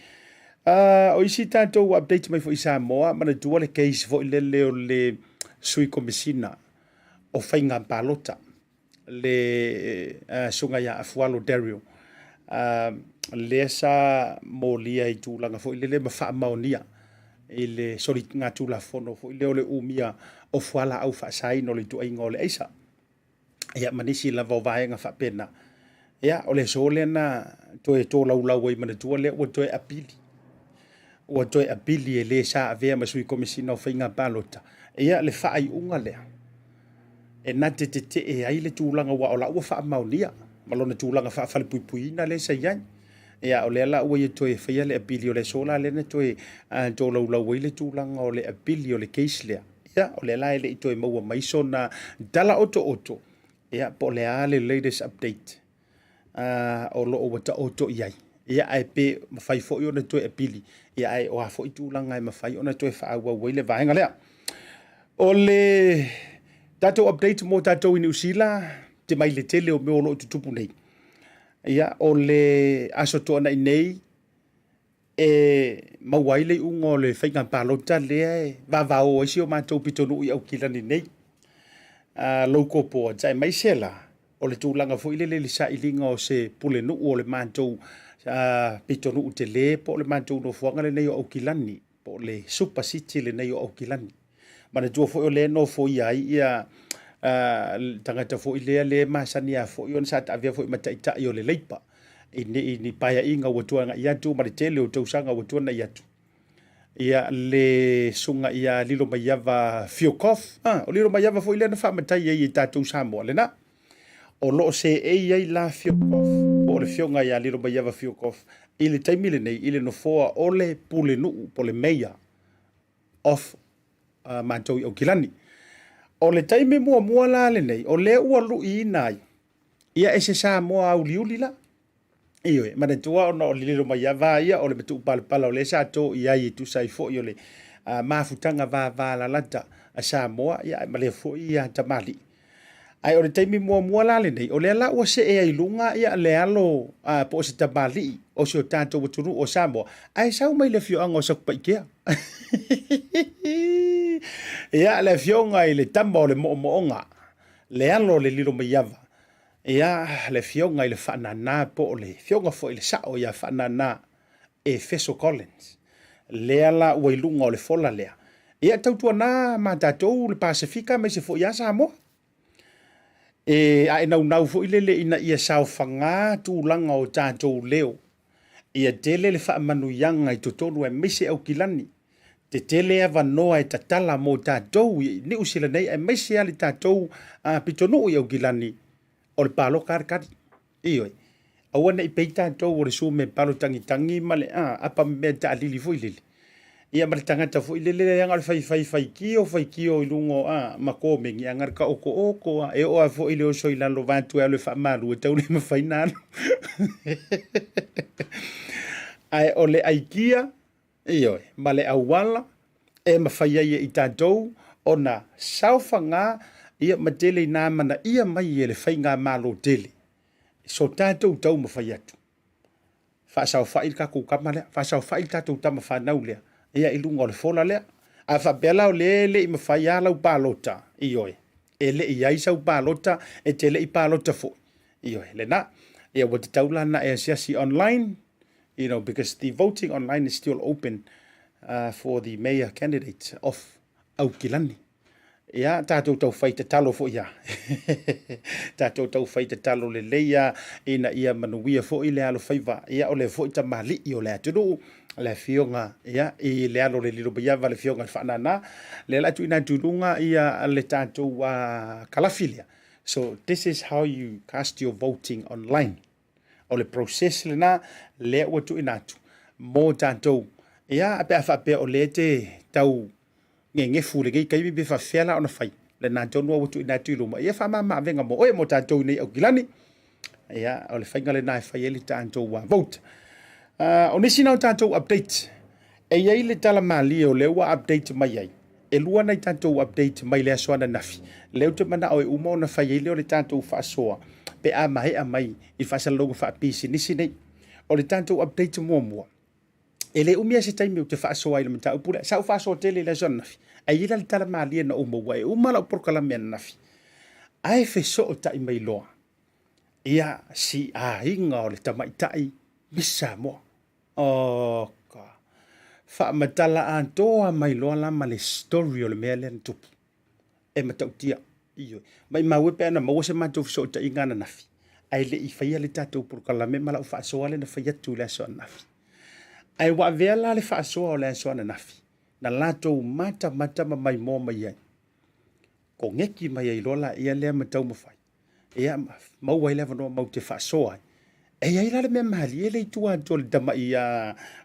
O isi tatou update mai foi i Samoa, manatua le case foi lele o le sui komesina o faiga palota. le susuga ia Afualo Daryl, lea sa molia i tulaga foi lele ma faamaonia i le soligatulafono foi lea o le umia o fualaau faasaina o le ituaiga o le aisa, ia ma nisi lava o vaega faapena. Ia, o le aso lea na toe tolaulau ai, manatua lea ua toe apili, ua toe apili e le sa avea ma sui komesina o faiga palota, ia le faaiuga lea e na te tetee ai le tulaga aua o la ua faamaonia ma lona tulaga faafalepuipuiina lea sa i ai. Ia, o lea la ua ia toe faia le apili, o le aso la lea na toe tolaulau ai le tulaga o le apili o le case lea. Ia, o lea la e le i toe maua mai sona tala otooto, ia, po o le a le latest update o lo o ua taoto i ai. Ia, ae pe mafai foi ona toe apili, ia, ae o a foi tulaga e mafai ona toe faaauau ai le vaega lea. O le tatou update mo tatou i Niu Sila, te mai le tele o mea o lo o tutupu nei. Ia, o le Aso Toonai nei, e maua ai le iuga o le faiga palota lea e vavao ai si o matou pitonuu i Aukilani nei, local boards, aemaise la o le tulaga foi lele i le sailiga o se pulenuu o le matou pitonuu tele po o le matou nofoaga lenei o Aukilani, po o le super city lenei o Aukilani. Manatua foi o lea e nofoia ai ia tagata foi lea lea e masani lava foi ona sa taavea foi ma taitai o le Leipa i ni paeaiga ua tuanai atu ma le tele o tausaga ua tuanai atu. Ia le susuga ia Lilomaiava Fiocov, o Lilomaiava foi lea na faamatai ai e tatou Samoa lena. O lo o seei ai la Fiocov, po o le afioga ia Lilomaiava Fiocov i le taimi lenei i le nofoa o le pulenuu po o le mayor of matou i Aukilani. O le taimi muamua la lenei, o lea ua luiina ai ia e se Samoa auliuli la. Ioe, manatua ona o le Lilomaiava ia o le matuupalapala o lea sa to i ai e tusa ai foi o le mafutaga vavalalata a Samoa, ia ma lea foi ia tamalii. Ae o le taimi muamua la lenei, o lea la ua see ai i luga ia le alo po o se tamalii o si o tatou atunuu o Samoa, ae sau mai le afioaga o Satupaitea. Ia, le afioga i le tama o le moomooga, le alo o le Lilomaiava, ia, le afioga i le Faanana po o le afioga foi i le sao ia Faanana, Efeso Collins, lea la ua i luga o le fola lea. Ia, tautuana ma tatou le Pasefika aemaise foi ia Samoa. E ae naunau foi lele ina ia saofaga tulaga o tatou leo, ia tele le faamanuiaga i totonu aemaise Aukilani, tetele avanoa e tatala mo tatou i Niu Sila nei aemaise lava le tatou pitonuu i Aukilani, o le paloka lava le tali. Ioe. Aua ne i pei tatou o le sume palo tagitagi ma le apa mea taalili foi lele. Ia ma le tagata foi lele leaga o le faifai faitio faitio i luga o ma komeni a na o le taotooko lava. E oo lava foi i le oso i lalo vaeatu e alu e faamalu e tau le mafai ona alu. Ae o le aikia, Ioe, ma le auala e mafai ai e i tatou ona saofaga ia ma tele ina amanaia mai e le faigamalo tele so tatou taumafai atu. Faasaofai le tatou tama lea, faasaofai le tatou tama fanau lea ia i luga o le fola lea. A faapea la o lea e le i mafai lava lau palota, ioe, e le i i ai sau palota, e te le i palota foi, ioe, lena. Ia ua tatau la ona e asiasi online. You know, because the voting online is still open uh, for the mayor candidate of Aukilani. Ia, tatou taufai tatalo foi ia. Tatou taufai tatalo lelei ia ina ia manuia foi le alofaiva. Ia, o le foi tamalii o le atunuu, le afioga, ia, i le alo le lilo mai ava le afioga i le Faanana. Lea la tuuina atu i luga ia le tatou uh, kalafi lea. So, this is how you cast your voting online. O le process lena lea ua tuuina atu mo tatou. Ia, pe a faapea o lea te tau ngegefu i lenei taimi pe faafefea la ona fai lena tonu ua tuuina atu i luma ia faamama avega mo oe mo tatou nei Aukilani. Ia, o le faiga lena e fai ai le tatou uh, vote. Uh, o nisi na o tatou update, e i ai le tala malie o lea ua update mai ai. E lua nai tatou update mai le aso ananafi. Lea ou te manao e uma ona fai ai lea o le tatou faasoa pe a maea mai i faasalalauga faapisinisi nei. O le tatou update muamua, e le umi lava se taimi ou te faasoa ai i le mataupu lea. Sa ou faasoa tele i le aso ananafi, ae i ai la le tala malie na ou maua e uma lau polokalame ananafi, ae fesootai mai loa ia si aiga o le tamaitai Miss Samoa. Oka. Faamatala atoa mai loa la ma le story o le mea lea na tupu. E matautia. Ioe. Maimau e pe ana maua se matou fesootaiga ananafi, ae le i faia le tatou polokalame ma lau faasoa lea na fai atu i le aso ananafi. Ae ua avea la le faasoa o le aso ananafi, na latou matamata ma maimoa mai ai. Koneki mai ai loa laia lea ma taumafai. Ia, maua ai le avanoa matou te faasoa ai. E i ai la le mea malie lea i tua atu o le tamai,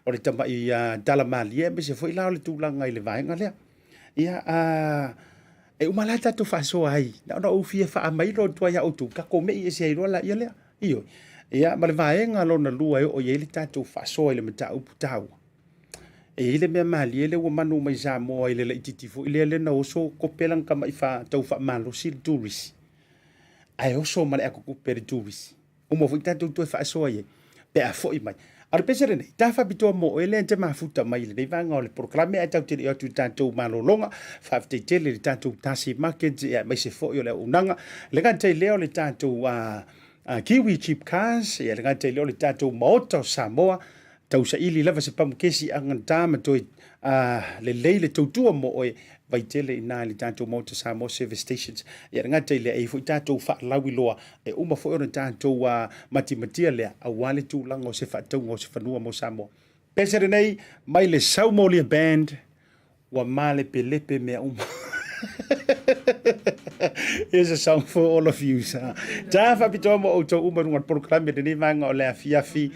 o le tamai tala malie aemaise foi la o le tulaga i le vaega lea. Ia, e uma la tatou faasoa ai, na ona ou fia faamailo atu ai ia outou, tatou me'i ese ai loa laia lea. Ioe. Ia, ma le vaega lona lua e oo i ai le tatou faasoa i le mataupu taua. E i ai le mea malie lea ua manu mai Samoa i le laitiiti foi lea lea na oso kope lana tamai tau faamalosi le turisi, ae oso ma le atotupe le turisi. Uma foi tatou toe faasoa i ai pe a foi mai. A o le pese lenei, ta faapitoa mo oe lea e te mafuta mai i lenei vaega o le polokalame ae tatou te le i o atu i le tatou malologa. Faafetai tele i le tatou Tasi Market aemaise foi o le auaunaga. Le gata i lea o le tatou uh, Kiwi Cheap Cars, ia le gata i lea o le tatou Maota o Samoa, Tausaili lava se pamukesi agata ma toe lelei le tautua mo oe vaitele i ina i le tatou Maota Samoa Service Stations. Ia le gata i lea, e i ai foi tatou faalauiloa e uma foi ona tatou matimatia lea aua le tulaga o se faatauga o se fanua mo Samoa. Pese lenei mai le Saumolia Band. Ua malepelepe mea uma. Here's a song for all of you. Ta faapitoa mo outou uma i luga o le polokalame lenei vaega o le afiafi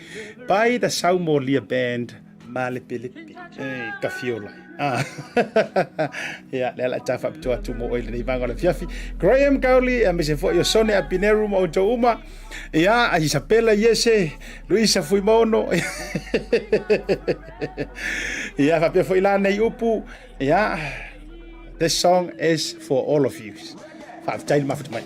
by the Saumolia Band Malepelepe. Ei, Kafiola. Ah. Ia, lea la ta faapitoa atu mo oe i lenei vaega o le afiafi. Graham Cowley, aemaise foi o Sone Apineru ma outou uma. Ia, a Isabela Iese, Luisa Fuimaono. Ia, faapea foi la nei upu. Ia, this song is for all of you. Faafetai le mafuta mai.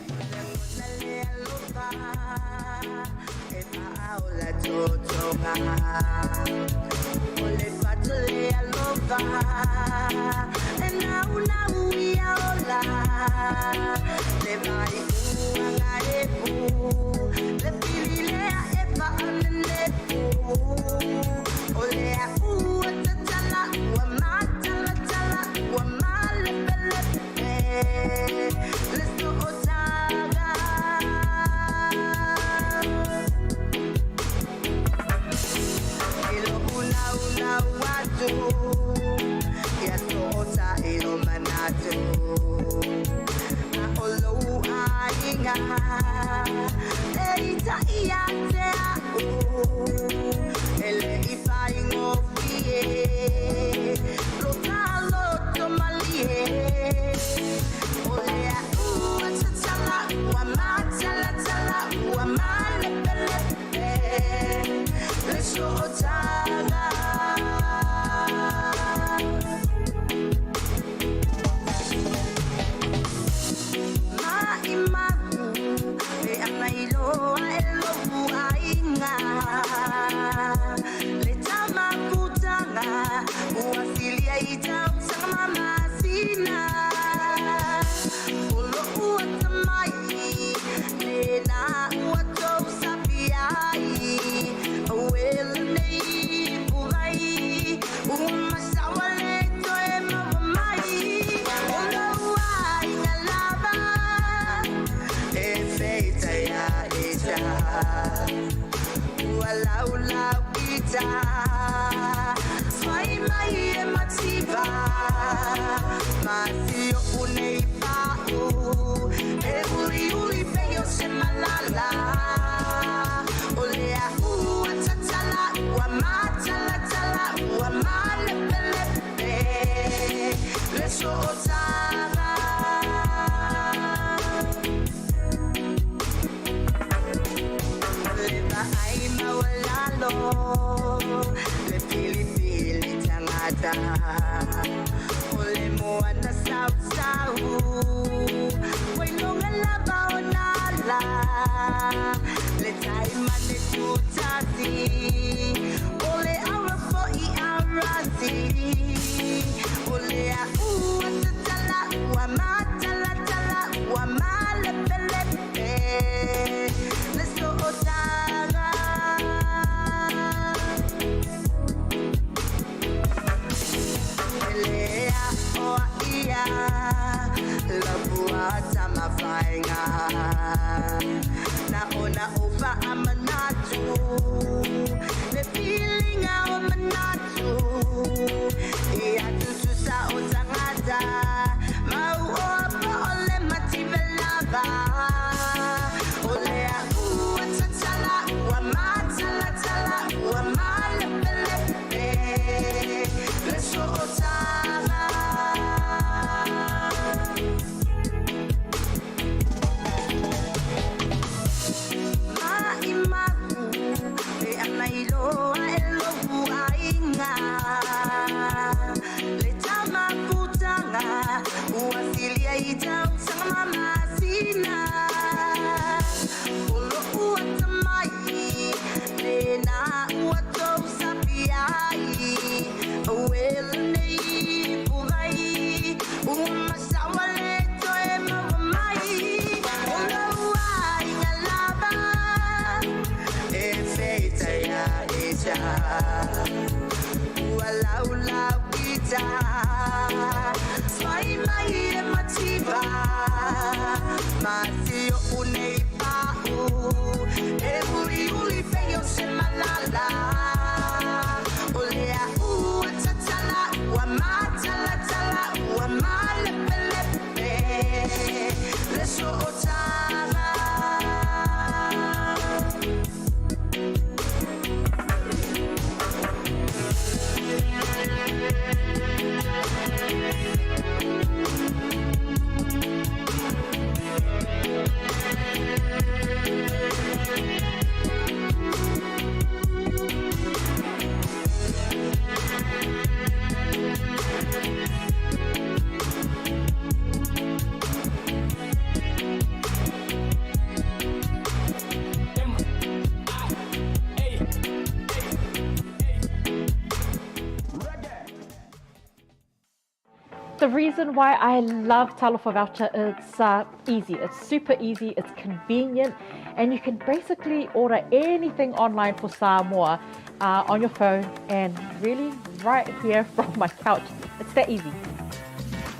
The reason why I love Talofa Voucher, it's easy. It's super easy, it's convenient, and you can basically order anything online for Samoa on your phone and really right here from my couch. It's that easy.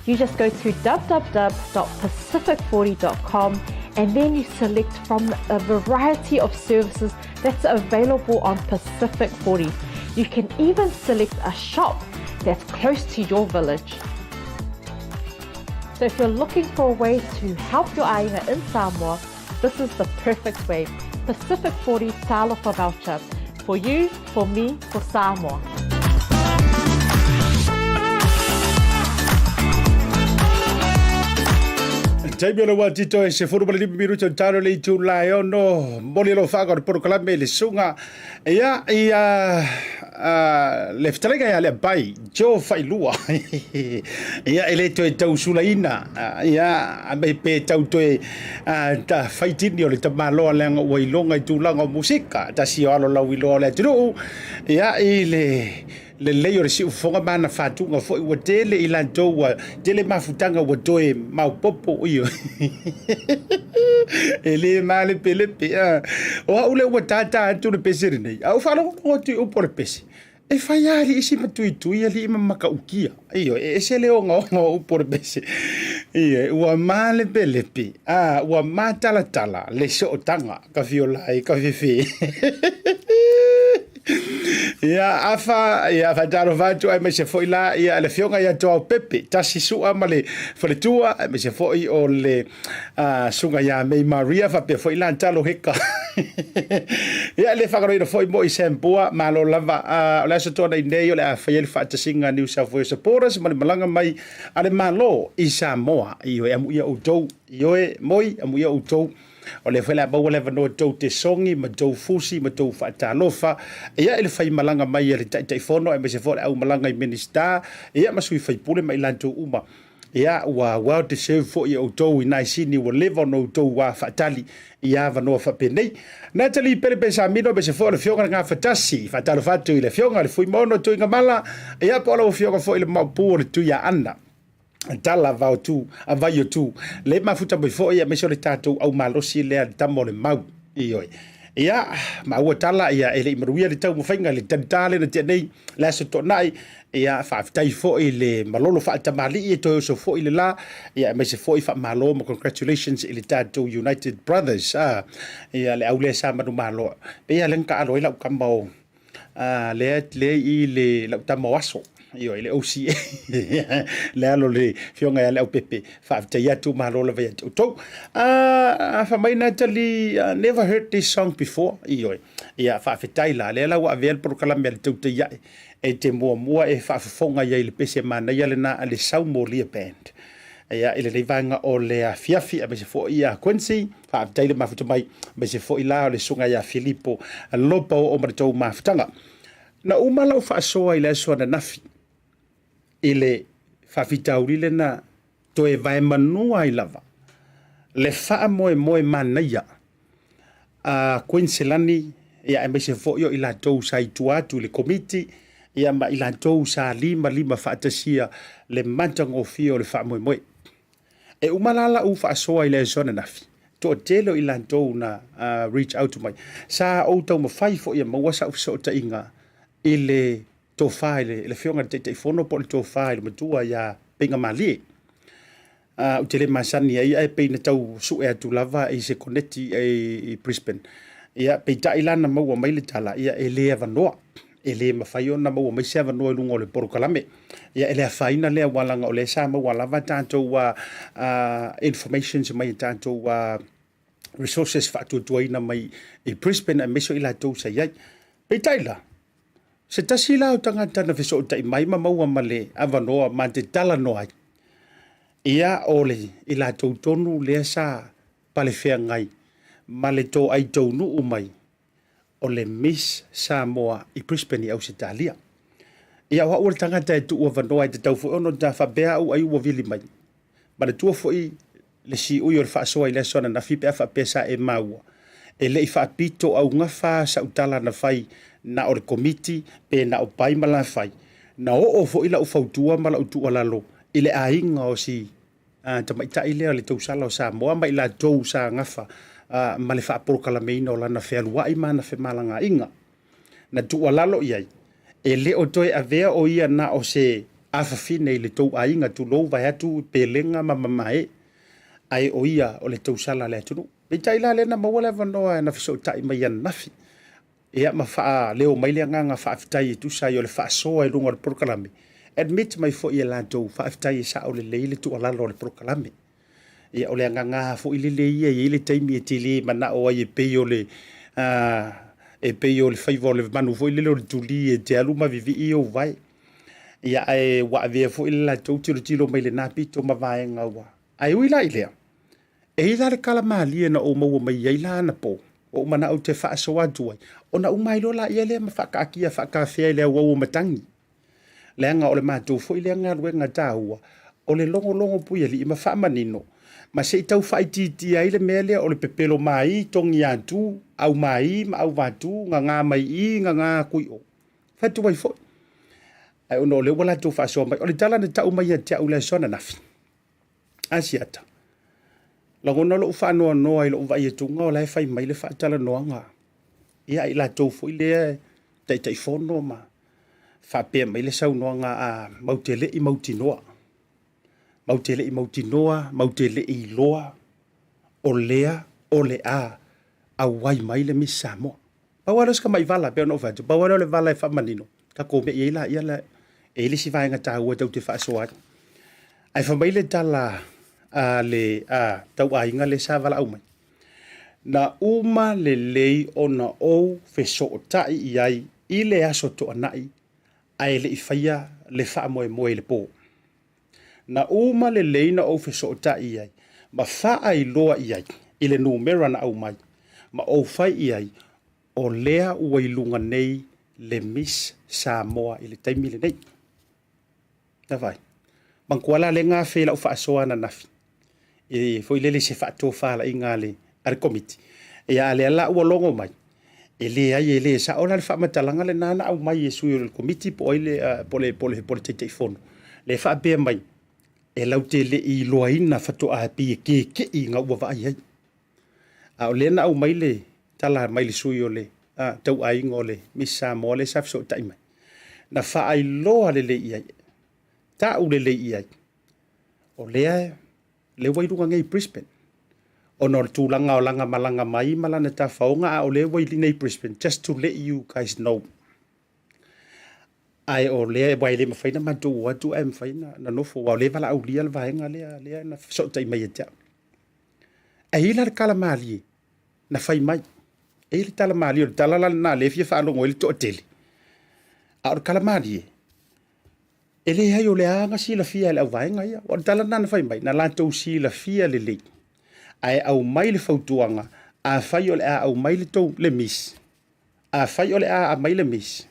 You just go to www.pacific40.com and then you select from a variety of services that's available on Pacific 40. You can even select a shop that's close to your village. So if you're looking for a way to help your aiga in Samoa, this is the perfect way. Pacific 40 Talofa Voucher. For you, for me, for Samoa. Taimi o le wā tito e se furu male miru tau talo le itu la e ono moli lo whaaka o le porokalame le sunga ia ia le fetalaiga ia le bai Joe Failua ia e le toe tausulaina ia a me pe tau toe ta faitini o le tamaloa leaga ua iloga i tulaga o musika tasi o alo lau iloa o le atunuu ia i le lelei o le siufofoga ma ana fatuga foi ua tele i latou ua tele mafutaga ua toe maopoopo ioe e le malepelepe a o au lea ua tātā atu le pese lenei a ou faalogologo atu i upu o le pese e fai lava alii si matuitui alii ma makaukia ioe e ese le ogaoga o upu o le pese ioe ua malepelepe a ua matalatala le sootaga ka fiola ai ka fefe. Ia, afa, ia, faatalofa atu aemaise foi la, ia, le afioga ia Toao Pepe, Tasi Sua ma le faletua, aemaise foi o le uh, suga ia Mei Maria, faapea foi la Talo Heka. Ia, le faagaloina foi mo i Sambua, malo lava. Uh, o le aso toa nei nei, o le a faia le faatasiga New South Wales Supporters ma le malaga mai a le Malo i Samoa. Ioe, amuia outou, ioe, moi, amuia outou. O lea foi le a maua le avanoa tou te sogi ma tou fusi ma tou faatalofa ia i le faimalaga mai a le Taitaifono aemaise foi o le aumalaga i Minisita ia ma sui faipule ma i latou uma. Ia ua well deserved foi e outou i nai sini ua leva ona outou faatali i avanoa faapenei. Natalie Pele Pesamino aemaise foi o le Afioga i le Gafatasi, faatalofa atu i le Afioga i le Fuimaono Tuigamala ia po o lau Afioga foi i le Maopu o le Tuiaana. Tala vao tu, a vai o tu. Le mafuta mai foi aemaise o le tatou au malosi lea le tama o le mau. Ioe. Ia, maua tala, ia, e le i manuia le taumafaiga i le talita lea na tea nei, le aso Toonai. Ia, faafetai foi le malolo faatamalii e toe oso foi le la. Ia, aemaise foi faamalo ma congratulations i le tatou United Brothers. Ah, ia, le au lea sa manumalo. Pei lava lea na taalo ai lau tama o Ah, lea, lea i le lau tama o aso. Ioe, le OCA. Le alo le fioga ia le au pepe. Faafetai atu, malo lava ia te outou. Ah, fa mai Natalie, uh, never heard this song before. Ioe. Ia, faafetai la. Lea la ua avea le polokalame a le tautai ae. E te muamua e faafofoga i ai le pese manaia lena a le Saumolia Band. Ia, i lenei vaega o le afiafi, aemaise foi ia Quincy, Faafetai le mafuta mai, aemaise foi la o le susuga ia Filipo Lopa o oo ma le tou mafutaga. Na uma lau faasoa i le aso ananafi i le faafitauli lena toe vaemanua ai lava le faamoemoe manaia a Kuiniselani ia aemaise foi o i latou sa i tua atu i le Komiti ia ma i latou sa limalima faatasia le matagofie o le faamoemoe. E uma la lau faasoa i le aso ananafi, toatele o i latou na reach out mai. Sa ou taumafai foi e maua sau fesootaiga i le tofa i le afioga i le Taitaifono po o le tofa i le matua ia Peigamalie. Ou te le masani ai ae pei na tau sue atu lava i se koneti i Brisbane. Ia, peitai la na maua mai le tala, ia e le avanoa. E le mafai ona maua mai se avanoa i luga o le polokalame. Ia, e le afaina lea aua leaga o lea sa maua lava tatou informations mai tatou resources faatuatuaina mai i Brisbane aemaise o i latou sa i ai. Peitai la, se tasi la o tagata na fesootai mai ma maua ma le avanoa ma te talanoa ai, ia o le i latou tonu lea sa palefeagai ma le toai taunuu mai o le Miss Samoa i Brisbane i Ausetalia. Ia o au o le tagata e tuu avanoa e tatau foi ona ta faapea au ai ua vili mai. Manatua foi le siui o le faasoa i le aso ananafi pe a faapea sa e maua. E le i faapito augafa sau tala na fai na o le komiti pe na o Pai ma Lafai. Na oo foi lau fautua ma lau tuualalo i le aiga o si tamaitai lea o le tausala o Samoa ma i latou sa gafa ma le faapolokalameina o lana fealuai ma ana femalagaaiga. Na tuualalo i ai, e le o toe avea o ia na o se afafine i le tou aiga tulou vaeatu pelega ma mamae, ae o ia o le tausala a le atunuu. Peitai la lea na maua le avanoa na fesootai mai ananafi, ia ma faaleo mai le agaga faafetai e tusa ai o le faasoa i luga o le polokalame, admit mai foi e latou faafetai e sao lelei le tuualalo o le polokalame. Ia o le agaga foi lele ia e i ai le taimi e te le manao ai e pei o le e pei o le faiva o le manu foi lele o le tuli e te alu ma vivii ou vae. Ia ae ua avea foi le latou tilotilo mai lena pito ma vaega ua. Ae ui la i lea, e i ai la le tala malie na ou maua mai ai la anapo, ua ou manao ou te faasoa atu ai, ona uma ai loa laia lea ma faakaatia faatafea i le auau o matagi. Leaga o le matou foi lea galuega taua, o le logologo puialii ma faamanino, ma se i tau faaitiitia ai le mea lea o le pepelo māi, togiatu, aumāi ma auvātū, gagā mai i, gagā aku i o. Fai atu ai foi. Ae ona o lea ua latou faasoa mai, o le tala na tau mai ia te au i le aso ananafi, Asiata, lagona lou faanoanoa i lou vaai atuga o la e fai mai le faatalanoaga. Ia, i latou foi lea Taitaifono ma faapea mai le saunoaga a matou te le i mautinoa, matou te le i mautinoa, matou te le i iloa o lea o le a auai mai le Miss Samoa. Pau lava lea o si tamai vala pei ona ou fai atu, pau lava lea o le vala e faamanino, tatou mei ai laia la e i ai le isi vaega taua tatou te faasoa ai. Ae fai mai le tala a le tauaiga lea sa valaau mai, na uma lelei ona ou fesootai i ai i le Aso Toonai ae le i faia le faamoemoe i le po. Na uma lelei na ou fesootai i ai ma faailoa i ai i le numera na aumai ma ou fai i ai o lea ua i luga nei le Miss Samoa i le taimi lenei. Na vaai. Manatua la lea na afe i lau faasoa ananafi e foi lele i se faatofalaiga a le a le Komiti. Ia a lea la ua logo mai, e leai e le sao la le faamatalaga lena na aumai e sui o le Komiti po o ai le po o le po o le po o le Taitaifono, lea e faapea mai e latou te le i iloaina faatoa pei e keke'i ina ua vaai ai. A o lea na aumai le tala mai le sui o le tauaiga o le Miss Samoa lea sa fesootai mai, na faailoa lelei i ai, tau lelei i ai, o lea lea ua i luga nei i Brisbane ona o le tulaga o lana malaga mai ma lana tafaoga, a o lea ua i nei i Brisbane, just to let you guys know. Ae o lea, aua e le mafai ona matou o atu ae mafai ona nofo, aua o lea e valaaulia le vaega lea, lea na fesootai mai ia te au. Ae i ai la le tala malie na fai mai. E i ai le tala malie, o le tala la lena o lea e fia faalogo ai le toatele. A o le tala malie, e leai o lea na silafia e le auvaega ia. O le tala lena na fai mai, na latou silafia lelei. Ae aumai le fautuaga, afai o le a aumai le tou, le Miss, afai o le a aumai le Miss,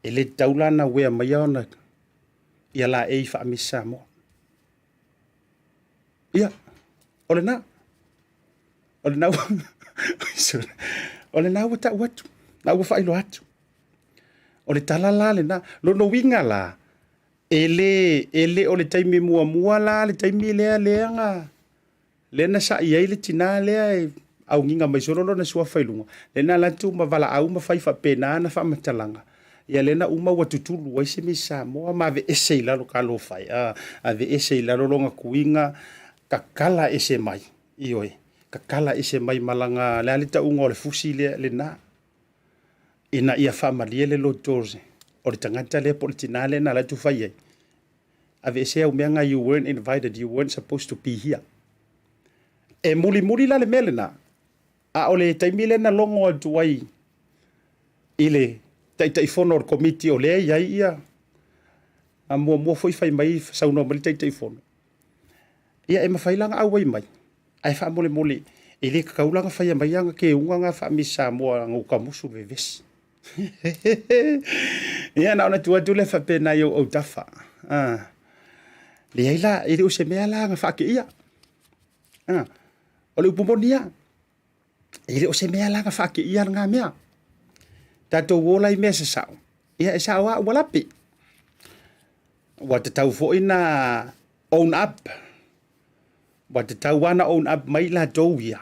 e le tatau la ona uea maia ona ia laei faa-Miss Samoa. Ia, o lena. O lena ua, o lena ua tau atu, na ua faailoa atu. O le tala la lena. Lona uiga la, e le, e le o le taimi muamua la le taimi lea lea na, lea na sa'i ai le tinā lea e augiga mai solo lona suafa i luga, lea na alu atu ma valaau ma fai faapena ana faamatalaga, ia lea na uma ua tutulu ai se Miss Samoa ma aveese i lalo, talofa e, a, aveese i lalo lona tuiga, tatala ese mai, ioe, tatala ese mai ma lana, le a le tauga o le fusi lea, lena, ina ia faamalie le loto o le tagata lea po o le tinā lea na alu atu fai ai. Aveese au mea na, you weren't invited, you weren't supposed to be here. E mulimuli la le mea lena, a o le taimi lea na logo atu ai i le Taitaifono o le Komiti o lea e i ai ia, a muamua foi fai mai, saunoa mai le Taitaifono, ia e mafai la ona auai mai, ae faamolemole e le tatau la ona faia mai ana keuga na faa-Miss Samoa na uta musu le vevesi. Ia na ona tuu atu lea faapena i ou autafa. Ah. Leai la, e le o se mea la na faakeia. Ah. O le upu moni lava, e le o se mea la na faakeia lena mea. Tatou o la i mea sasao, ia e sao lava ua lape. Ua tatau foi na own up. Ua tatau lava na own up mai latou ia,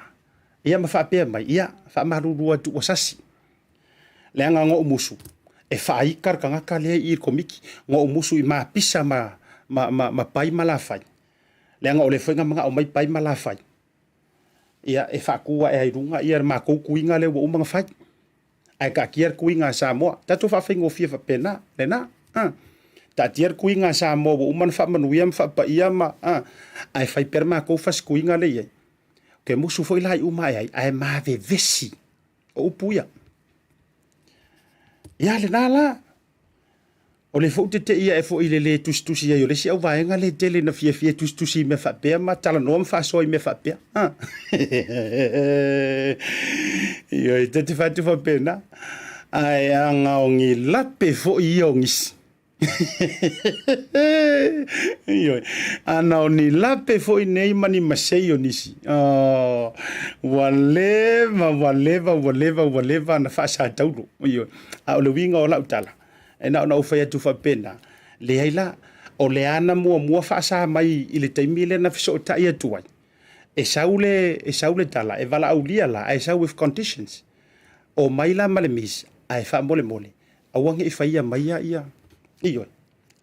ia ma faapea mai, ia, faamalulu atu ua sasi. Leaga na ou musu, e faaika le tagata lea i i le Komiti, na ou musu i mapisa ma, ma, ma, ma pai ma lafai. Leaga o lea foi na manao mai pai ma lafai. Ia, e faatu ae ai i luga ia le matou tuiga lea ua uma ona fai. Ae taatia le tuiga a Samoa. Tatou faafaigofie faapena, lena. A. Taatia le tuiga a Samoa ua uma ona faamanuia ma faapaia ma, a, ae fai pea le matou fasi tuiga lea i ai. Ou te musu foi la i uma ae ai, ae mavevesi. O upu ia. Ia lena la. O lea foi ou te tei ae foi i le lē tusitusi ai o le isi auvaega lea e tele ina fiafia e tusitusi i mea faapea ma talanoa ma faasoa i mea faapea. Ha. Ioe, ta te fai atu faapena. Ae ana o ni lape foi ia o nisi. Ioe, ana o ni lape foi nei ma ni masei o nisi. Oh, ua leva, ua leva, ua leva, ua leva ona faasataulo. Ioe, a o le uiga o lau tala, E na ona ou fai atu faapena, leai la, o le a na muamua faasa mai i le taimi lea na fesootai atu ai, e sau le, e sau le tala, e valaaulia la, ae sau with conditions. Omai la ma le Miss, ae faamolemole, aua ne i faia maia ia, ioe,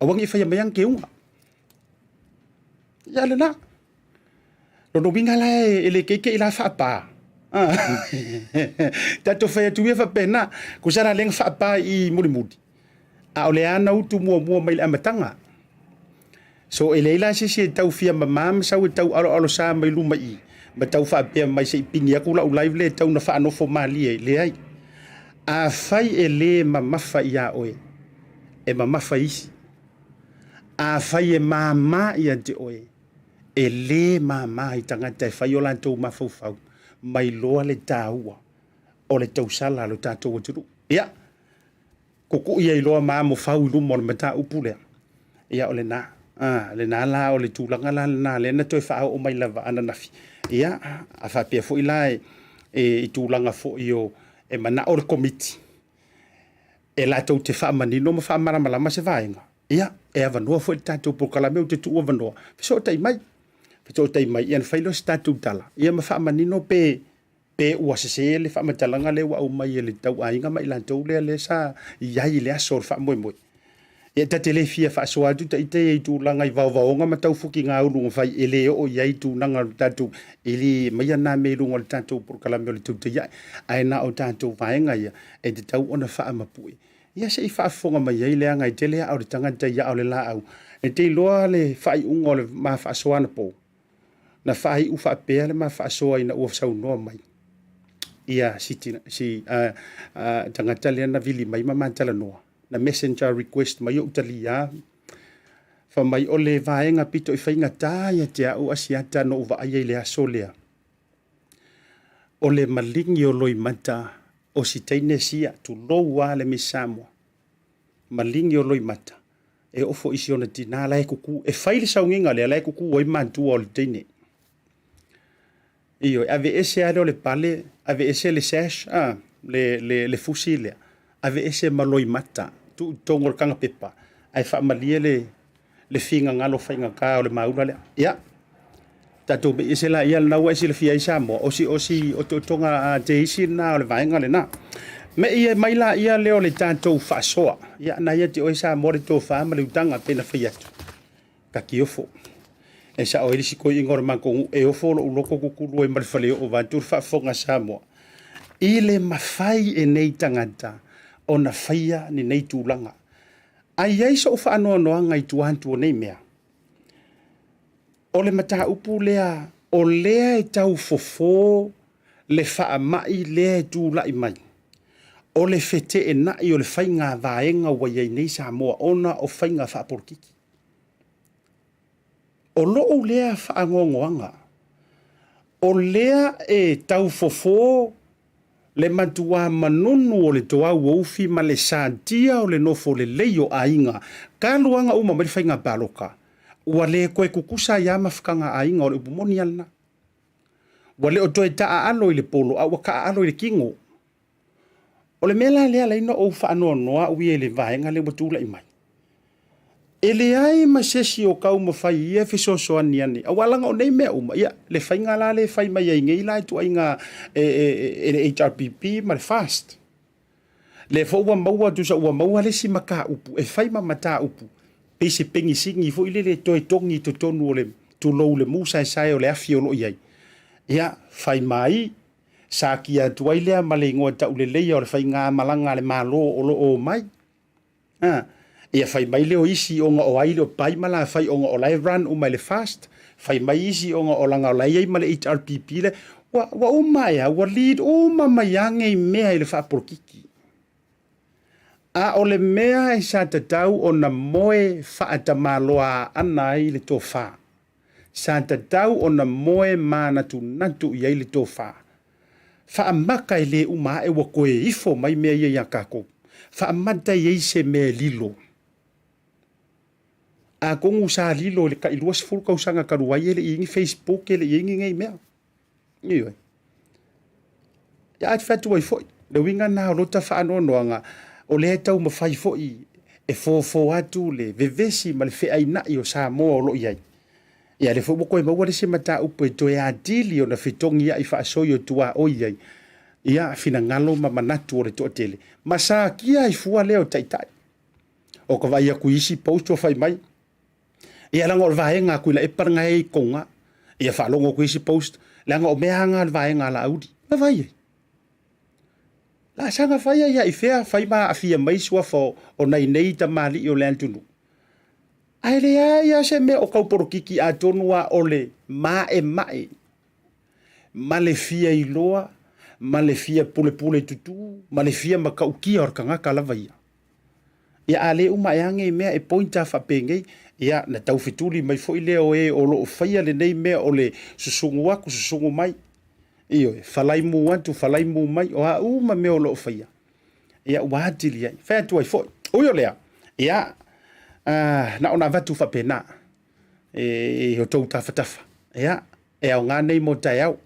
aua ne i faia maia ni keuga. Ia lena. Lona uiga la e le keike'i la faapa. Tatou fai atu ia faapena, kusa la lea na faapa i mulimuli, a o le ana utu muamua mai le amataga. So e leai la se isi e tau fia mama ma sau e tau aloalo sa mai luma i ma tau faapea mai se i pini atu lau live lea e tau na faanofo malie ai. Leai. Afai e le mamafa ia oe, e mamafa isi. Afai e mama ia te oe, e le mama i tagata e fai o latou mafaufau ma iloa le taua o le tausala a lo tatou atunuu. Ia, kukui ai loa ma amo fau i luma o le mataupu lea. Ia, o lena. A, lena la o le tulaga la lena lea na toe faaoo mai lava ananafi. Ia, a faapea foi la e, e i tulaga foi o e manao le komiti e latou te faamanino ma faamalamalama se vaega, ia, e avanoa foi le tatou polokalame ou te tuu avanoa, fesootai mai, fesootai mai, ia ona fai lea o se tatou tala, ia ma faamanino pe pe ua sese le faamatalaga lea ua aumai e le tauaiga ma i latou lea lea sa i ai i le aso o le faamoemoe. Ia ta te le fia faasoa atu ta ita ia i tulaga i vaovaoga ma taufukigaulu na fai e le oo i ai tulaga o le tatou e le aumaia na mea i luga o le tatou polokalame o le Tautai Ae, ae na o tatou vaega ia e tatau ona faamapue. Ia se i faafofoga mai ai leaga e tele aa o le tagata i aa o le laau. E te iloa le faaiuga o le ma faasoa anapo, na faaiu faapea le ma faasoa ina ua saunoa mai ia si, si tagata lea na vili mai ma ma talanoa, na messenger request mai ou talia, fai mai o le vaega pito i faigata ia te au Asiata na ou vaaia i le aso lea, o le maligi o Loimata o si teine sia, tulou lava le Miss Samoa, maligi o Loimata e oo foi i si ona tinā la e kuku, e fai le sauniga lea la e kuku ai matua o le teine. Ioe, aveese lava lea o le pale, aveese le sash, a, le, le, le fusi lea, aveese ma loimata, tuu i totonu o le kagapepa, ae faamalie le, le finagalo faigata o le maula lea. Ia, tatou mei ese laia lena ua e silafia ai Samoa, o si, o si otootoga a teisi lena o le vaega lena. Mei e mai laia lea o le tatou faasoa. Ia, na ia te oe Samoa le tofa ma le utaga pei na fai atu. Takiofo. E sao ai le isi toeaina o le matou nuu, e ofo lou loto tutulu ai ma le faleoo vaeatu le faafofoga a Samoa. I le mafai e nei tagata ona faia lenei tulaga. Ae i ai sou faanoanoaga i tua atu o nei mea. O le mataupu lea, o lea e tau fofo le faamai lea e tulai mai, o le feteenai o le faiga vaega ua i ai nei Samoa ona o faiga faapolokiki. O lou lea faanoanoaga, o lea e tau fofo le matuā manunu o le toauoufi ma le satia o le nofo lelei o aiga talu lava ona uma mai le faiga palota, ua le toe tutusa ai lava mafutaga a aiga, o le upu moni lava lena. Ua le o toe taaalo i le polo, a ua taaalo i le tino. O le mea la lea ala ai ona ou faanoanoa au ia i le vaega lea ua tulai mai. E leai ma se isi o taumafai ia fesoasoani ane, aua leaga o nei mea uma, ia, le faiga la lea e fai mai ai nei la ituaiga e, e, e le HRPP ma le FAST. Lea foi ua maua, tusa ua maua le isi mataupu e fai ma mataupu, pei se penisini foi lele e toe togi i totonu o le, tulou le mu saesae o le afi o lo o i ai. Ia, fai mai, sakia atu ai lea ma le igoa tauleleia o le faigamalaga a le Malo o lo o omai. A, ia fai mai lea o isi ona o ai le o pai ma la fai ona o la e run uma i le fast, fai mai isi ona o laga o la e i ai ma le HRPP le, ua, ua uma ea, ua lead uma mai lava nei mea i le faapolokiki. A o le mea e sa tatau ona moe faatamaloaaana ai le tofa, Sa tatau ona moe manatunatu i ai le tofa. Faamata e le uma ae ua toe ifo mai mea ia iā tatou. Faamata e i ai se mea e lilo. Atonu sa lilo i le tai 20 tausaga talu ai e le i i ai ni Facebook e le i i ai ni nei mea. Ioe. Ia a fai atu ai foi, le uiga lena o lota faanoanoaga, o lea e taumafai foi e fofo atu le vevesi ma le feainai o Samoa o lo o i ai. Ia lea foi ua toe maua le isi mataupu e toe atili ona fetogiai faasoi o tuaoi ai ia finagalo ma manatu o le toatele, ma satia ai fua lea o taitai. O ka vaai atu i isi post ua fai mai, Ia leaga o le vaega a Tuilaepa lena e i Toga. Ia faalogo atu i isi post, leaga o mea lava na a le vaega a Laauli. Na vaai ai. Laasaga fai ai i fea fai ma aafia mai suafa o nai nei tamalii o le atunuu. Ae leai lava se mea o kau polokiki atonu lava o le maemae ma le fia iloa ma le fia pulepule tutū ma le fia matautia o le tagata lava ia. Ia a le uma ea nei mea e point lava faapenei, ia na tau fetuli mai foi lea o e o lo o faia lenei mea o le susunu atu susunu mai. Ioe, falaimu atu falaimu mai, o a uma mea o lo o faia, ia ua atili ai. Fai atu ai foi, ui o lea, ia, na ona avatu faapena i o tou tafatafa. Ia, e aoga nei mo taeao.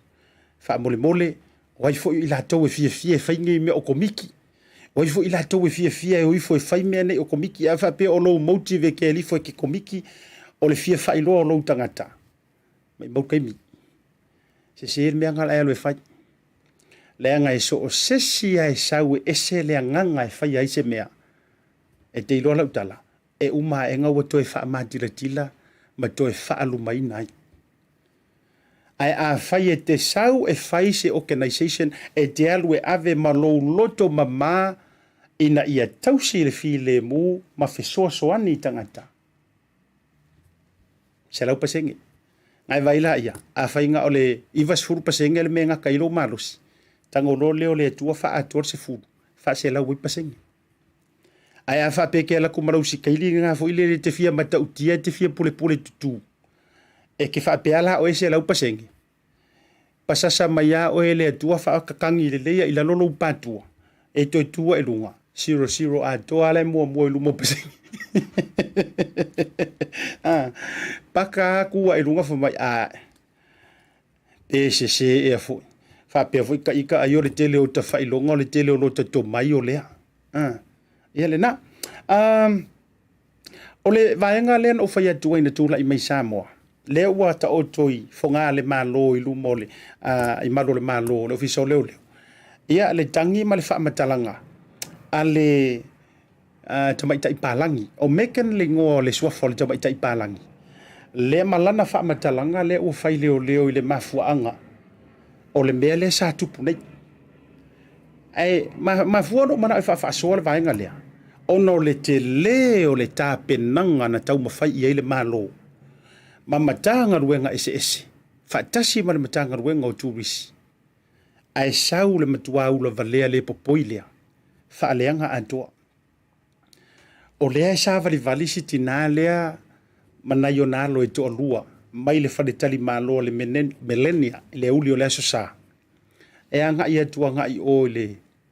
Faamolemole, o ai foi i latou e fiafia e fai nei mea o komiki, o ai foi i latou e fiafia e o ifo e fai mea nei o komiki, a faapea o lou motive e te alu ifo e te komiki, o le fia faailoa o lou tagata, maumau taimi. Sese le mea lena o le a e alu e fai. Leaga e so o se isi lava e sau e ese le agaga e faia ai se mea, e te iloa lau tala, e uma aega ua toe faamatilatila ma toe faalumaina ai. Ae afai e te sau e fai se organisation e te alu e ave ma lou loto mama ina ia tausi le filemu ma fesoasoani i tagata, 100%. Ngai vai la ia, afai na o le 90% le mea e gata ai lou malosi, tago loa lea o le Atua faaatoa le 10, faaselau ai pasene. Ae a faapea e te alu atu ma lau sikaili lena foi lele e te fia matautia e te fia pulepule tutū, e te faapea la oe 100%, pasasa mai lava oe e le Atua faakakagi lelei i lalo lou patua, e toe tu ai i luga, 00 atoa lava la e muamua i luma o pasene. Paka atu ai i luga fai mai, a pe sese ea foi. Faapea foi ka ika ai o le tele o tafailoga o le tele o lota tomai o lea. Ia lena. O le vaega lea na ou fai atu ai na tulai mai Samoa, lea ua taoto i fogaa le Malo i luma o le, i malu o le Malo, le Ofisa o Leoleo, ia le tagi ma le faamatalaga a le tamaitai palagi. O Megan le igoa o le suafa o le tamaitai palagi, lea ma lana faamatalaga lea ua fai leoleo i le mafuaaga o le mea lea sa tupu nei. Ae mafua ona ou manao e faafaasoa le vaega lea, ona o le tele o le tapenaga na taumafai i ai le Malo ma Matagaluega eseese faatasi ma le Matagaluega o Turisi, ae sau le matua ulavalea le popoi lea, faaleaga atoa. O lea e savalivali si tinā lea ma nai ona alo e toalua mai le faletalimalo a le Melenia i le aoauli o le Aso Sa, e agai atu agai i o i le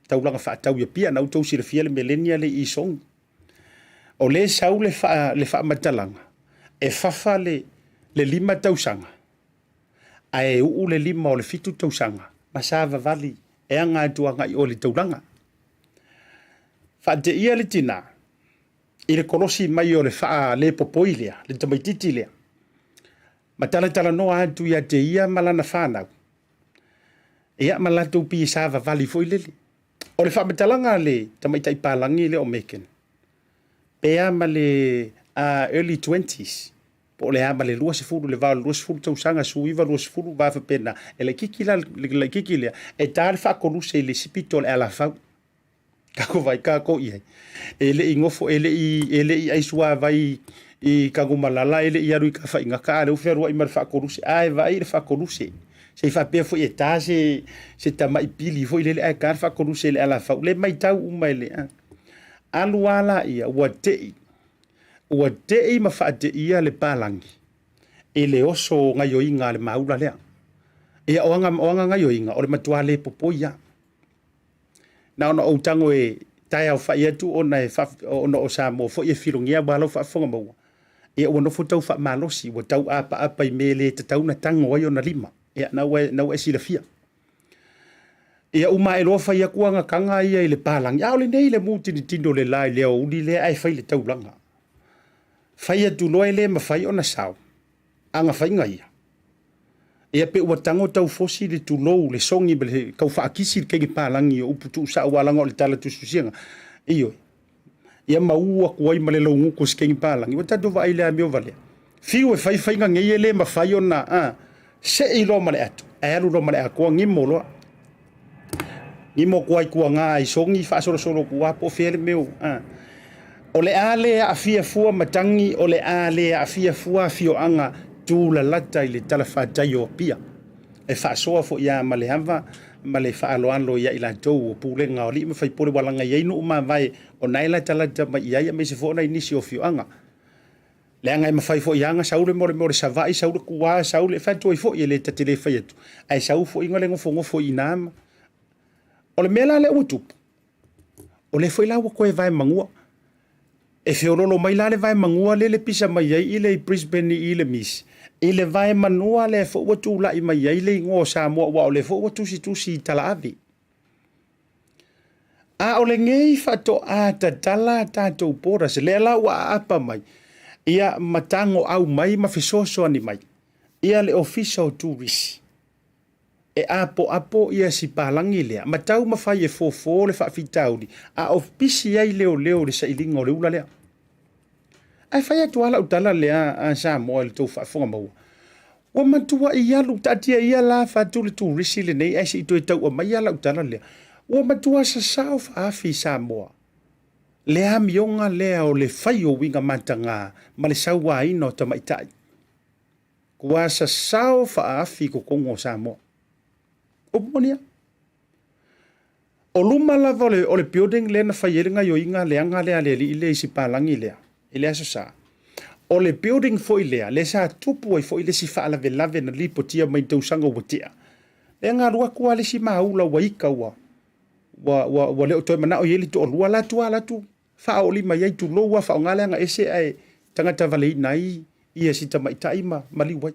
taulaga faatau i Apia. Na outou silafia le Melenia lea i Sogi. O lea e sau le faamatalaga, e fafa le 5 tausaga, ae uu le 5 o le 7 tausaga ma savavali e aga atu agai i o i le taulaga. Faateia le tinā i le kolosi mai o le faalepopoi lea, le tamaitiiti lea, ma talatalanoa atu ia te ia ma lana fanau, ia ma latou pei e savavali foi lele. O le faamatalaga a le tamaitai palagi lea o Megan, pe a ma le early 20s, po o le a ma le 20, le va o le 20 tausaga, 19, 20, va faapena. E laitiiti la le laitiiti lea, e ta le faakoluse i le isi pito o le alafau. Kako vai kako i ai. E le i nofo, e le i ai suavai i Tanumalala, e le i alu i Tafaigata, a lea ua fealuai ma le faakoluse. A e vaai i le faakoluse, se i faapea foi e ta se tamai pili foi lele, ae ta le faakoluse i le alafau. Le matau uma e le alu a laia, ua tei, ua tei ma faateia le palagi i le oso o gaioiga a le maula lea. Ia, o aga gaioiga, o le matua le popoi lava. Na ona ou tago e taeaofai atu ona e ona o Samoa foi e filogia aua lau faafofoga maua. Ia ua nofo tau faamalosi, ua tau apaapa i mea e le tatau ona tago ai ona lima. Ia, na ua e silafia. Ia uma ae loa fai atu agataga ia i le palagi. A o lenei le mutinitini o le la i le aoauli lea ae fai le taulaga. Fai atu loa e le mafai ona sao aga faiga ia. Ia pe ua tago tau fosi le tulou, le sogi ma le tau faakisi le teine palagi o upu tuusao aua leaga o le tala tusitusiga. Ioe. Ia ma u atu ai ma le laugutu o si teine palagi. Ua tatou vaai i le amio valea. Fiu e fai faiga nei e le mafai ona sei loa ma le ato, ae alu loa ma le atoa gimo loa. Ni mo kua i kua ngā i songi faasolosolo kua po fea le meo. O le a le aafia fua matangi, o le a le aafia fua afioaga tulalata i le talafatai o Apia. E faasoa foi lava ma le ava ma le faaaloalo ia i latou o pulega o alii ma faipule ua laga i ai nuu mavae o na e latalata mai i ai aemaise foi o nai nisi o afioaga. Leaga e mafai foi lava ona sau le mea o le mea o le Savaii, sau le Kua, sau le... E fai atu ai foi e le ta te le fai atu, ae sau foi le nofonofo i ina ma... O le mea la lea ua tupu, o lea foi la ua toe vae manua. E feololo mai la le vae manua lea le pisa mai ai i le Brisbane i le Miss, i le vae manua lea foi ua tulai mai ai le igoa o Samoa, aua o lea foi ua tusitusi i talaave. A o lenei faatoa tatala a tatou borders, lea la ua aapa mai, ia ma tagoau mai ma fesoasoani mai ia le Ofisa o Turisi e apoapo ia si palagi lea ma taumafai e fofo le faafitauli a o pisi ai leoleo i le sailiga o le ula lea. Ae fai atu lava lau tala lea a Samoa i le tou faafofoga maua, ua matuai alu, taatia ia la fatu le turisi lenei ae se i toe tau aumaia lau tala lea, ua matua sasao faaafi i Samoa le amioga lea o le fai o uiga mataga ma le sauaina o tamaitai. Ua sasao faaafi i totonu o Samoa. Upu moni lava. O luma lava o le, o le building lea na fai ai le gaioiga leaga lea a le alii lea i si palagi lea i le Aso Sa. O le building foi lea, lea sa tupu ai foi le isi faalavelave na lipotia mai i tausaga ua tea. Lea na alu atu lava le isi maula ua ita ua, ua, ua, ua le o toe manao i ai le toalua, alu atu lava alu atu faaoli mai ai, tulou lava, faaaoga le aga ese ae tagata valeina ai ia si tamaitai ma maliu ai.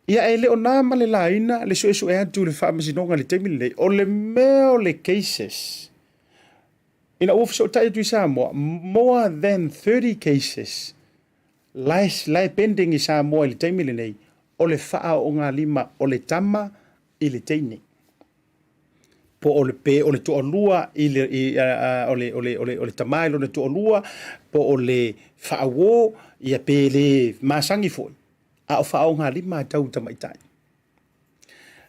Ia e le o na ma le laina le suesue atu i le faamasinoga i le taimi lenei, o le mea o le cases ina ua fesootai atu i Samoa, more than 30 cases la e, la e pending i Samoa i le taimi lenei, o le faaoogalima o le tama i le teine. Po o le, pe o le toalua i le, i, o le, o le, o le, o le tama i lona toalua, po o le faauo, ia pe le masani foi, a o faaogalima tau i tamaitai.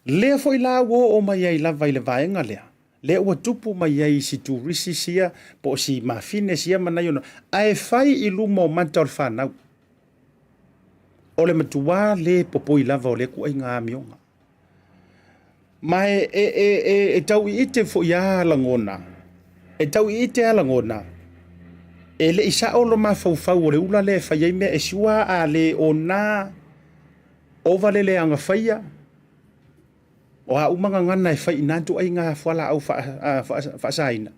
Lea foi la ua oo mai ai lava i le vaega lea, lea ua tupu mai ai i si turisi sia, po o si mafine sia ma nai ona, ae fai i luma o mata o le fanau. O le matua le popoi lava o lea kuaiga amioga. Ma e, e, e, e, e tau iite foi a lagona, e tau iite a lagona, e le i sao lo mafaufau o le ula lea e fai ai mea e sua a le o nā ova le leaga faia, o a uma gagana e fai i nā ituaiga fualaau faasaina.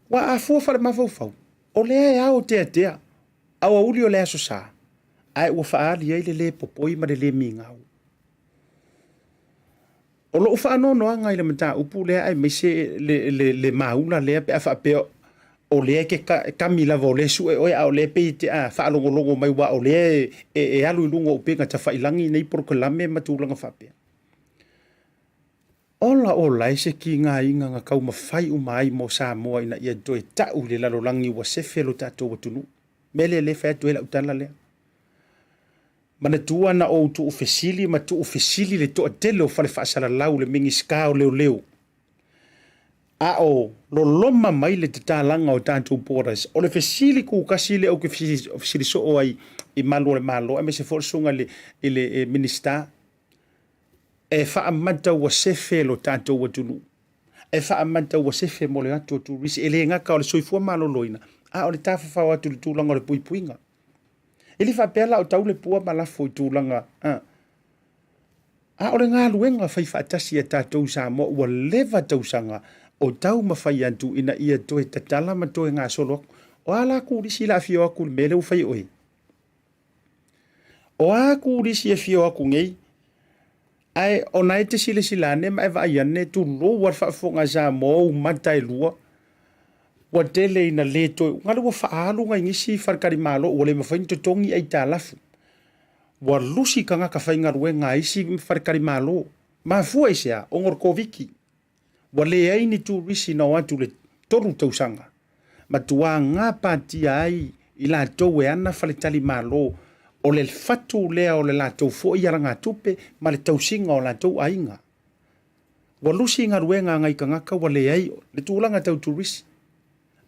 Ua a fua faale-mafaufau, o lea e ao teatea, aoauli o le Aso Sa, ae ua faaali ai le lē popoi ma le lē migao. O lou faanoanoaga i le mataupu lea aemaise le, le, le maula lea pe a faapea o lea e te kami lava o lea e sue oe a o lea pei e te a, faalogologo mai aua o lea e, e, e alu i luga o upega tafailagi nei polokalame ma tulaga faapea. Ola ola e se kigaina na taumafai uma ai mo Samoa ina ia toe ta'u i le lalolagi ua sefe lo tatou atunuu. Mea lea lea e fai atu ai lau tala lea. Manatua na ou tuufesili ma tuufesili le toatele o fale faasalalau le Minisita o Leoleo a o loloma mai le tatalaga o tatou borders. O le fesili kukasi lea ou te fesili soo ai i malu o le Malo aemaise foi le susuga i le Minisita, e faamata ua sefe lo tatou atunuu, e faamata ua sefe mo le atu o turisi, e le gata o le soifua maloloina, a o le tafafao atu i le tulaga o le puipuiga. E le faapea la o tau le pua ma lafo i tulaga, a, a o le galuega fai faatasi a tatou i Samoa ua leva tausaga o taumafai atu ina ia toe tatala ma toe gasolo atu. O a la turisi la afio atu i le mea lea ua fai e oe? O a turisi e afio atu nei? Ae ona e te silasila ane ma e vaai ane, tulou a le faafofoga a Samoa, ou mata e lua, ua tele ina le toe, na ua faaalu nai nisi faletalimalo ua le mafai ona totogi aitalafu. Ua lusi tagata faigaluega a isi faletalimalo. Mafua i se a? Ona o le Koviti. Ua leai ni turisi na o atu i le 3 tausaga. Matua gapatia ai i latou e ana faletalimalo o le fatu lea o le latou foi alagatupe ma le tausiga o latou aiga. Ua lusi galuega a nai tagata ua leai le tulaga tau turisi.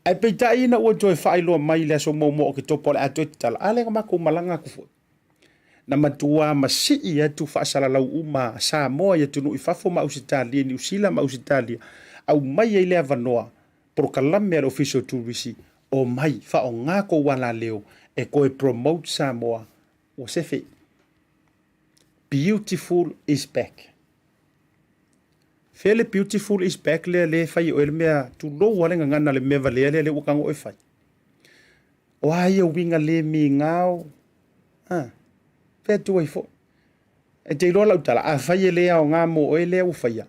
Ae peitai ina ua toe faailoa mai i le aso muamua o Oketopa o le a toe tatala, a lea na matou malaga atu foi. Na matua masii atu faasalalau uma a Samoa i atunuu i fafo ma Ausetalia, Niu Sila ma Ausetalia, aumai ai le avanoa polokalame a le Ofisa o Turisi, omai, faaaoga tou alaleo e toe promote Samoa ua sefe. Beautiful is back. Fea le beautiful is back lea le fai e oe le mea, tulou lava le gagana le mea valea lea lea ua tago oe fai. O a ia uiga le migao? A, fea atu ai foi? E te iloa lau tala, afai e le aoga mo oe lea ua faia,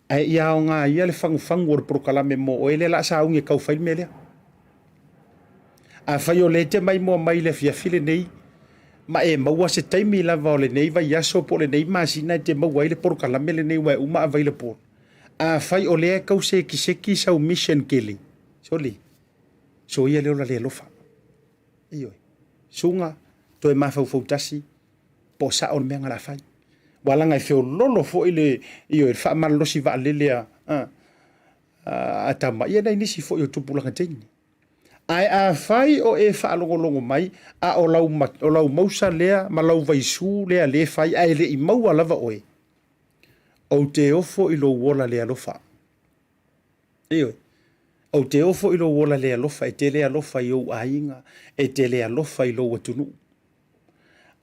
ae ia aoga ia le fagufagu o le polokalame mo oe lea la a sauni e tau fai le mea lea. Afai o lea e te maimoa mai i le afiafi lenei, ma e maua se taimi lava o lenei vaiaso po o lenei masina e te maua ai le polokalame lenei ua e uma available, afai o lea e tau sekiseki sau mission tele, sole, soia le ola le alofa. Ioe. Suga, toe mafaufau tasi, po o sao le mea na la fai. Ua laga e feololo foi le, ioe, le faamalolosi vaalele a, a, a tama, ia nai nisi foi o tupulaga teine. Ae afai o e faalogologo mai, a o lau, o lau mausa lea ma lau vaisu lea le fai, ae le i maua lava oe, ou te ofo i lou ola le alofa. Ioe. Ou te ofo i lou ola le alofa, e te le alofa i ou aiga, e te le alofa i lou atunuu.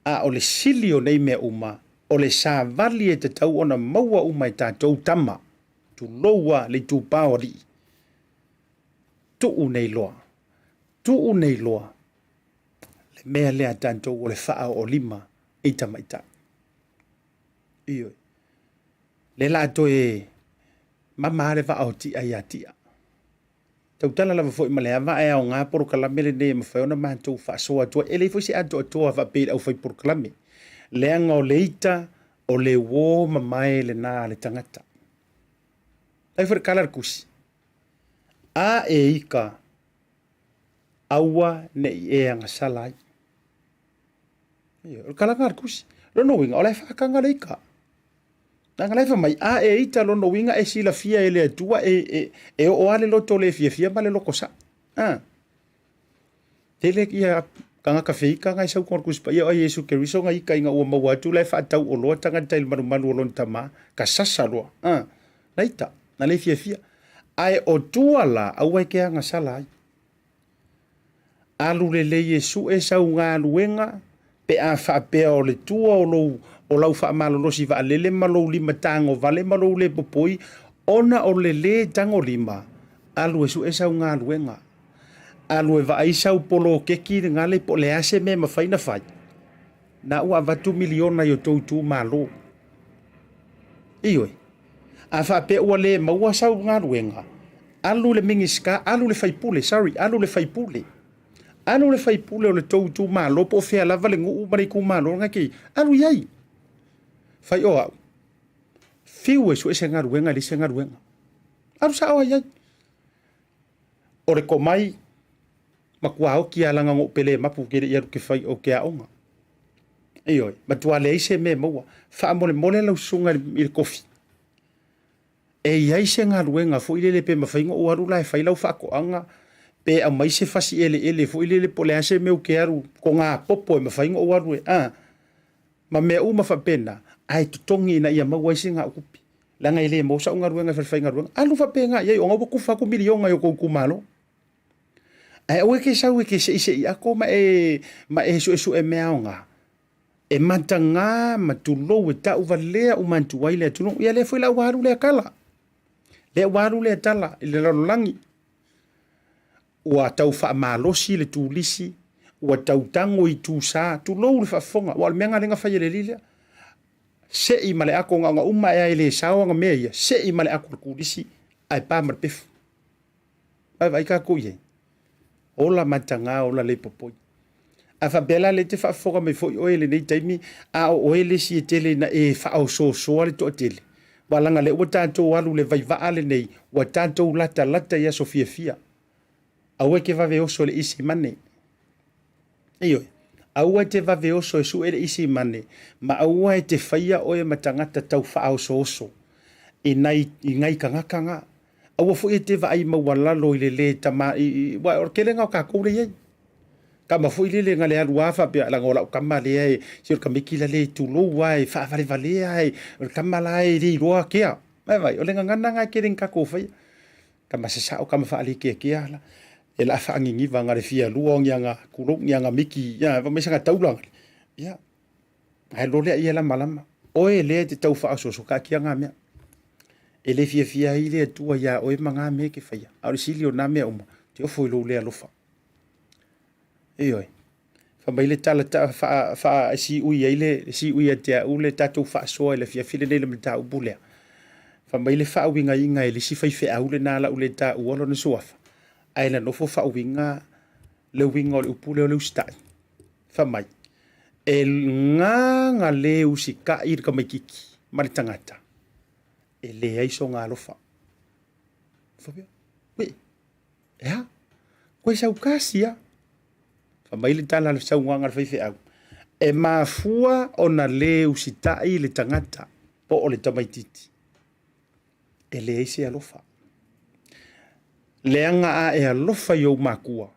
A o le sili o nei mea uma, o le savali e tatau ona maua uma e tatou tama, tulou a le itupa o alii. Tuu nei loa, tuu nei loa le mea lea a tatou o le faaoolima i tamaitai. Ioe. Le la toe mama lava le vaa o Tia ia Tia. Tautala lava foi ma le ava ae aoga polokalame lenei e mafai ona matou faasoa atu ai. E leai foi se atoatoa faapea i le aufai polokalame, leaga o le ita, o le uo mamae lena a le tagata. Fai foi le tala a le tusi, A e ika, aua ne i e agasala ai. O le tala lena a le tusi. Lona uiga, o la e faataga le ika. Leaga la e fai mai, a e ita lona uiga e silafia e le Atua e, e, e oo lava le loto le fiafia ma le loto saʻa. A. Tele ia tagata feika na e sau i totonu o le Tusi Paia o ai Iesu Keriso na ita ina ua maua atu la e faatau oloa tagata i le malumalu o lona tama, ka sasa loa. A. Na ita, na le fiafia. Ae o tua la, aua e te agasala ai. Alu lelei e sue sau galuega pe a faapea o le tua o lou o lau faamalolosi vaalele ma lou lima tago vale ma lou le popoi ona o le le tagolima, alu e sue sau galuega. Alu e vaai sau poloketi lena po o le a se mea e mafai ona fai, na ua avatu miliona i o tou itumalo. Ioe. A faapea ua le maua sau galuega, alu le Minisita, alu le faipule, sorry, alu le faipule. Alu le faipule o le tou itumalo po o fea lava le nuu ma le itumalo lena e te i ai, alu i ai. Fai o au, fiu e sue se galuega e leai se galuega. Alu sao ai i ai. O le komai, matua oti lava leaga na ou pele mapu ou te le i alu ou te fai ou te aoga. Ioe, matua leai se mea e maua. Faamolemole lau susuga i le kofi, e i ai se galuega foi lele pe mafai ona ou alu la e fai lau faatoaga, pe aumai se fasi eleele foi lele po o le a se mea ou te alu, toga popo e mafai ona ou alu e, a, ma mea uma faapena, ae totogi ina ia maua ai sina au tupe. Leaga e le maua sau galuega i falefaigaluega. Alu faapena i ai, ona ua tufa atu miliona i o tou itumalo. Ae aua e te sau e te seisei ako ma e, ma e suesue mea aoga. E mataga ma tulou e tauvalea uma atu ai le atunuu. Ia lea foi la ua alu lea tala. Lea ua alu lea tala i le lalolagi. Ua tau faamalosi le turisi, ua tau tago i tusa, tulou le faafofoga. Aua o le mea lena lea na fai e le alii lea. Sei ma le ako gaoga uma ea e le sao ana mea ia, sei ma le ako o le turisi ae pa ma le pefu. Vaavaai tatou i ai. Ola mataga, ola le popoi. A faapea la lea e te faafofoga mai foi oe i lenei taimi, a o oe le isi e tele ina e faaosoosoa le toatele, aua leaga lea ua tatou alu i le vaivaa lenei, ua tatou latalata i aso fiafia. Aua e te vave oso i le isi mane. Ioe. Aua e te vave oso e sue le isi mane, ma aua e te faia oe ma tagata tau faaosooso. i nai i ngai kagaka nga. Aua foi e te vaai maualalo i le le tama i, i, wa o le kelega o kakou le iai. Kama foi lele nga le alu a faapea laga o lau kama lea e si o le kamiki la le tulou a e faavalevalea e o le kama la e le iloa kea. Mai vai, o le gagana nga e kele ni kakou faia. Kama sasao, kama faalikeakea la. E la faangigiva nga le fia lua o ngianga kulou, ngianga miki, ia, va mai sanga taula. Ia, Ae lo lea ia lamalama. Oe lea e te tau faaososo kaatia ngā mea. E le fiafia ai le Atua iā oe ma ngā mea e ke whaia. A o le sili o nā mea uma, te ofo i lou le alofa. Ioe. Fa mai le tala ta fa fa si ui ai le si ui a te au le tatou faasoa i le afiafi lenei le mataupu lea. Fa mai le faauigaina e le isi faifeau lena lau le taua lona suafa. Ae na nofo faauiga le uiga o le upu lea o le usitai. Fa mai, e gaga le usitai i le tamaititi ma le tagata, e leai sona alofa. Faapea, uei, e a? Koe saukasi a. Fa mai le tala a le saunoaga a le faifeau, e mafua ona le usitai le tagata po o le tamaititi e leai se alofa. Leaga a e alofa i ou makua,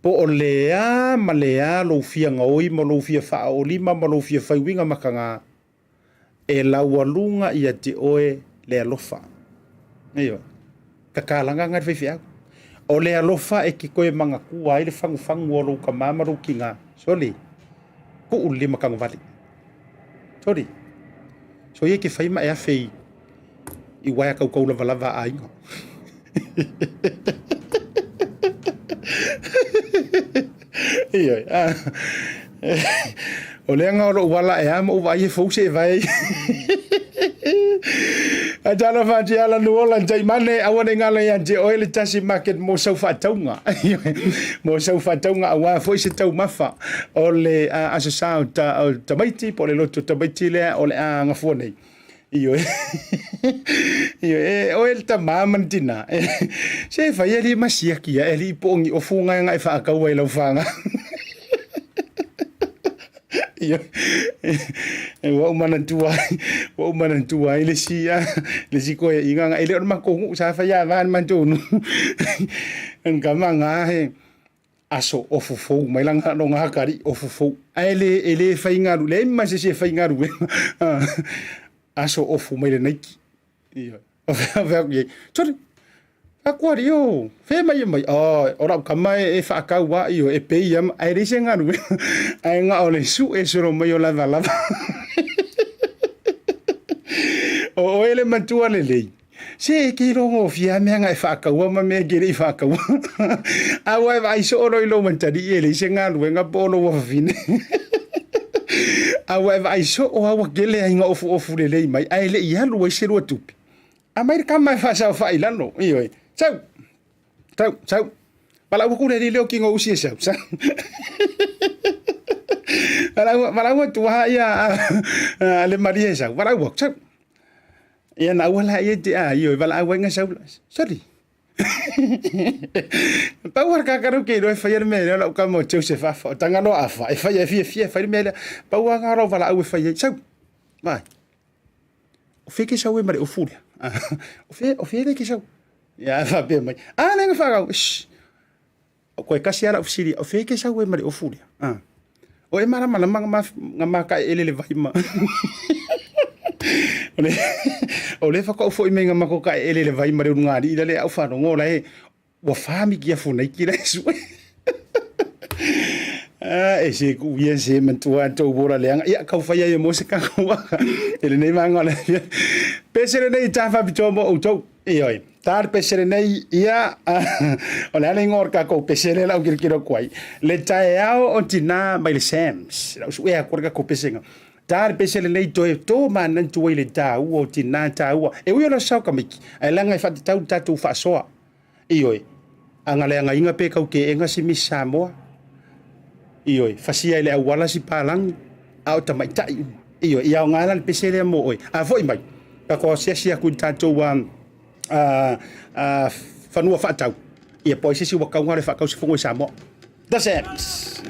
po o le a ma le a lou fia gaoi ma lou fia faaoolima ma lou fia fai uiga makaga, e laualuga ia te oe le alofa. Ioe. Tatalaga nga i le faifeau. O le alofa e te toe manatua ai le fagufagu o lou tama ma lou tina. Sole, tuu le lima tagovale. Sole, soia e te fai ma e afe i i uaea kaukau lavalava a aiga. Ioe, a. O lea nga o lou ala e a ma ou vaai e fou se e vae ai. Ae talofa atu ia Lanuola Taimane, aua ne i galo ia te oe le tasi market mo sau faatauga. Mo sau faatauga aua foi se taumafa o le aso sa o tamaiti po o le loto tamaiti lea o le a gafua nei. Ioe. Ioe, e oe le tamā ma le tinā. Se e fai alii ma siaki ia, e alii po o ni ofu nga e faakau ai lau whanga. Ioe. Ua ou manatua ai, ua ou manatua ai le isi, le isi koeaiga nga, e le o le matou nuu, sa fai ava le matou nuu. Kama nga he, aso ofu fou mai langa lona hakari ofu fou ae le e le faigalu leai ma se isi e faigaluega aso ofu mai le Nike ioe o fea atu i ai sole aku alii o fea mai e mai oh o lau kama e faakau a ioe e pei a ae leai se galuega ae na o le sue solo mai o lavalava o oe le matua lelei Se e ke iloa gofie lava mea na e faataua ma mea e ke le i faataua. A ua e vaai soo loa i lou matalii e leai se galuega po o lou afafine. A ua e vaai soo lava ua tele ai ina ofuofu lelei mai ae le i alu ai se lua tupe. Aumai le kama e faasaofa'i i lalo. Ioe. Sau! Sau, sau. Valaau atu le alii lea o tino usi e sau, sau. Valaau, valaau atu lava ia a le malie e sau. Valaau atu, sau. Ia na aua la ia te a ioe valaau ai nga sau la. Sorry. Pau a kakaru ke iloa e faia le mea lea o lau kama o Joseph Afa, o Tagaloa Afa, e faia e fiafia e fai le mea lea. Pau lava nga o lau valaau e fai ai. Sau, vai. O fea ke sau e ma le ofu lea? O fea, o fea lea ke sau? Ia, faapea mai. A, lea na whakau. Shh. Koe kasi lava lau fesili, o fea e ke sau ai ma le ofu lea? Ah. O e malamalama nga ma, nga ma kaeele le vai ma. o le, o le whakau foi mai nga mako kaeele le vai ma le ulugalii la le au whalongo la e, ua wha miki afu nei ki la e sue. Ah, e se ku ia se matua tou bola leaga. Ia, kau whai ai e mo se kakaua. E lenei manga o le. Pese lenei tā whapitoa mo outou. Ioe, tā le pese lenei, ia, o le a le igoa o le tatou pese lea o le a ou tilotilo atu ai, le taeao o tinā mai le Sam's. O le a ou suea atu le tatou pesega. Tā le pese lenei toe tō manatu ai le tāua o tinā tāua. E ui o le aso tamaiti, ae leaga e faatatau le tatou faasoa. Ioe, a na leagaina pe kau keega si Miss Samoa. Ioe, fasia i le auala si palagi, a o tamaitai uma. Ioe, ia aoga la le pese lea mo oe. A foi mai, tatou asiasi atu i le tatou a, a, a, fanua faatau. Ia po o ai se isi ua tau na o le faatau se fono i Samoa. The Sams!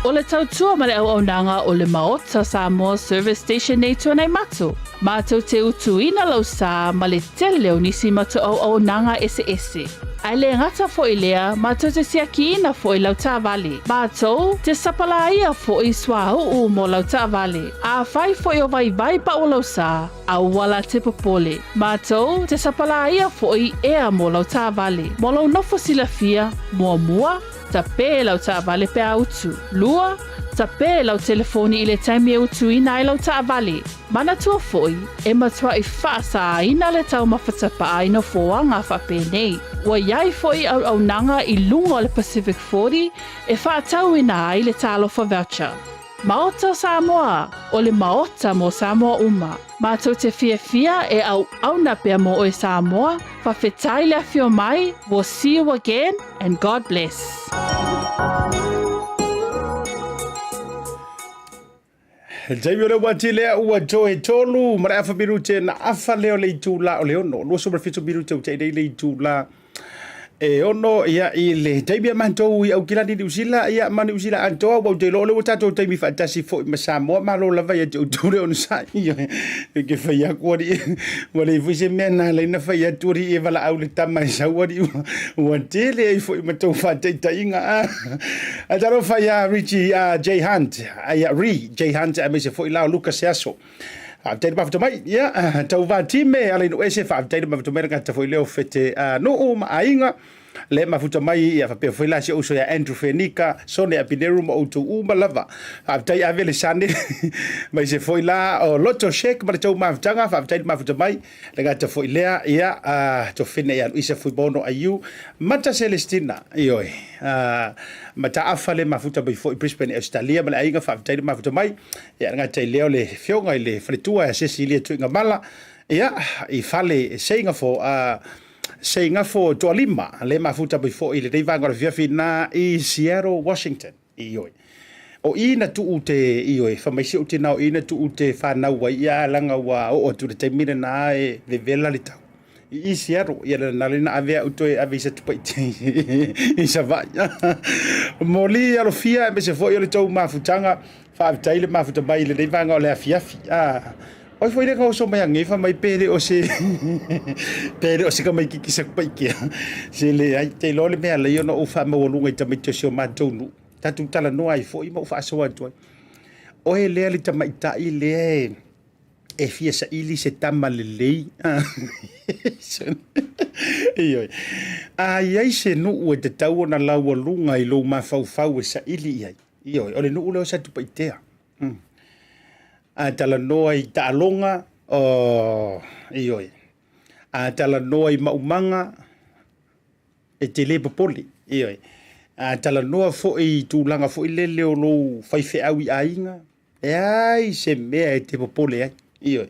O le tautua ma le auaunaga o le Maota Samoa Service Station nei Tuanaimato, matou te utuina lau sa ma le tele o nisi matou auaunaga eseese. Ae le gata foi lea, matou te siakiina foi lau taavale. Matou te sapalaia foi suauu mo lau taavale. Afai foi o vaivai pau lau sa, Aua la te popole. Matou te sapalaia foi ea mo lau taavale. Mo lou nofo silafia, muamua, tape lau taavale pe a utu. Lua, tape lau telefoni i le taimi e utuina ai lau taavale. Manatua foi, e matuai faasaaina le taumafa tapaa i nofoaga faapenei. Ua i ai foi auaunaga i luga o le Pacific 40 e faatauina ai le Talofa Voucher. Maota o Samoa, o le Maota mo Samoa uma. Matou te fiafia e auauna pea mo oe Samoa, fafetai le afio mai, we'll see you again and God bless. Taimi o le ua tele ua toe tolu ma le afa minute na afa lea o le itula o le ono 27 minute ua tai le itula e ono ia i le taimi a matou i Aukilani Niu Sila ia ma Niu Sila atoa ua ou te iloa o lea ua tatou taimi faatasi foi ma Samoa malo lava ia te outou le onosai e ke fai atu alii ua leai foi se mea na ala ai na fai atu alii e valaau le tama e sau alii ua tele ai foi ma tou faataitaiga a ae talofa ia Richie J Hunt ia Ri J Hunt aemaise foi la o Lucas Seaso Faafetai le mafuta mai. Ia, tauva time ala inu ese faafetai le mafuta mai le gata foi leo fete nuu ma aiga. Le mafuta mai ia faapea foi la si ou uso ia Andrew Fenika, Sone Apineru ma outou uma lava. Faafetai ave le sane mai se foi la o Loto Shake ma le tou mafutaga faafetai le mafuta mai. Le gata foi lea ia Tofine ia Luisa Fuimaono Aiu Mata Celestina ioe Mataafa le mafuta mai foi Brisbane Australia ma le aiga faafetai le mafuta mai. Ia, le gata i lea o le afioga i le faletua ia Cecilia Tuigamala, ia, i fale Seigafo, Seigafo Toalima, le mafuta mai foi i lenei vaega o le afiafi na i Seattle, Washington. Ioe. O i na tuu te, ioe, fai mai si ou tina o i na tuu te whanau ai, ia, leaga ua oo atu i le taimi lena e vevela le tau. I i Seattle, ia le na lena ave au toe ave i Satupaitea i Savaii. Moli alofia aemaise foi o le tou mafutaga, faafetai le mafuta mai i lenei vaega o le afiafi. Ah, oi foi le oso mai angefa mai pe le o se pe le o se tamaititi Satupaitea. Se leai, te iloa le mea lea ona ou faamaualuga i tamaiti o si o matou nuu. Tatou talanoa ai foi ma ou faasoa atu ai. Oe lea le tamaitai lea e e fia saili se tama lelei. Ioe. A i ai se nuu e tatau ona laualuga i lou mafaufau e saili i ai. Ioe, o le nuu lea o Satupaitea. A talanoa i taaloga, oh, ioe. A talanoa i maumaga, e te le popole. Ioe. A talanoa foi i tulaga foi lele o lou faifeau i aiga, Leai se mea e te popole ai. Ioe.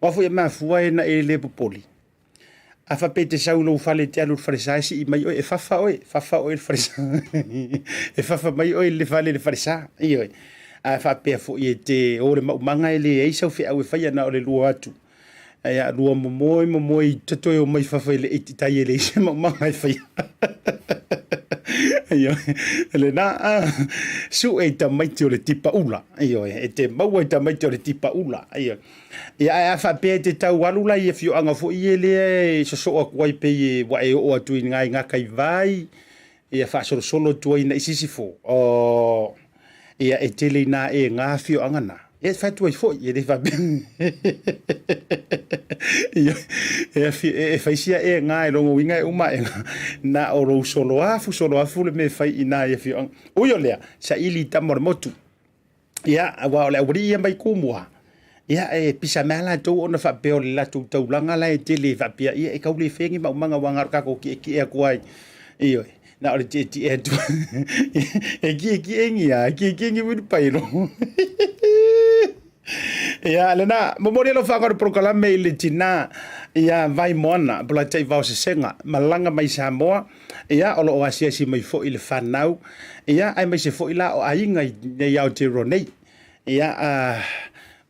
Aua foi e mafua e na e le popole. A faapea e te sau i lou fale e te alu i le falesa e sii mai oe, e fafa oe, fafa oe i le falesa. E fafa mai oe i le fale i le falesa. Ioe. A faapea foi e te o le maumaga e leai sau feau e faia na o le lua atu. Ia lua momoe momoe i te toe o mai fafo i le iti tai e leai se maumaga e faia. Ioe, lena, sue i tamaiti o le tipa ula. Ioe, e te maua i tamaiti o le tipa ula. Ioe. Ia, ae a faapea e te tau alu la i afioaga foi ia lea e sosoo atu ai pei e ua e oo atu i ngai Gakaivai, ia faasolosolo atu ai i sisifo, oh, ia e tele inā e ngā afioaga na. Ia e fai atu ai foi, e le faapea. Ia, e, afi, e, e fai sia e ngā e longo uiga e uma e ngā, na o lou solo afu, solo afu le mea e fai inā i afioaga. Ui o lea, saili i tama o le motu. Ia, aua o le aualii ia mai Tumua, ia e pisa mai lava latou ona faapea o le latou taulaga la e tele faapea, ia e tau le faia ni maumaga aua na o le tatou tietie atu ai. Ioe, na o le tietie atu. E tietie a, e tietie ni uilipaelo. Ia, lena, momoli alofa o le polokalame i le tina ia Vaimoana Polataivao Sesega, malaga mai Samoa, Ia, o lo o asiasi mai foi le fanau, ia, aemaise foi la o aiga i nei Aotearoa nei. Ia, a,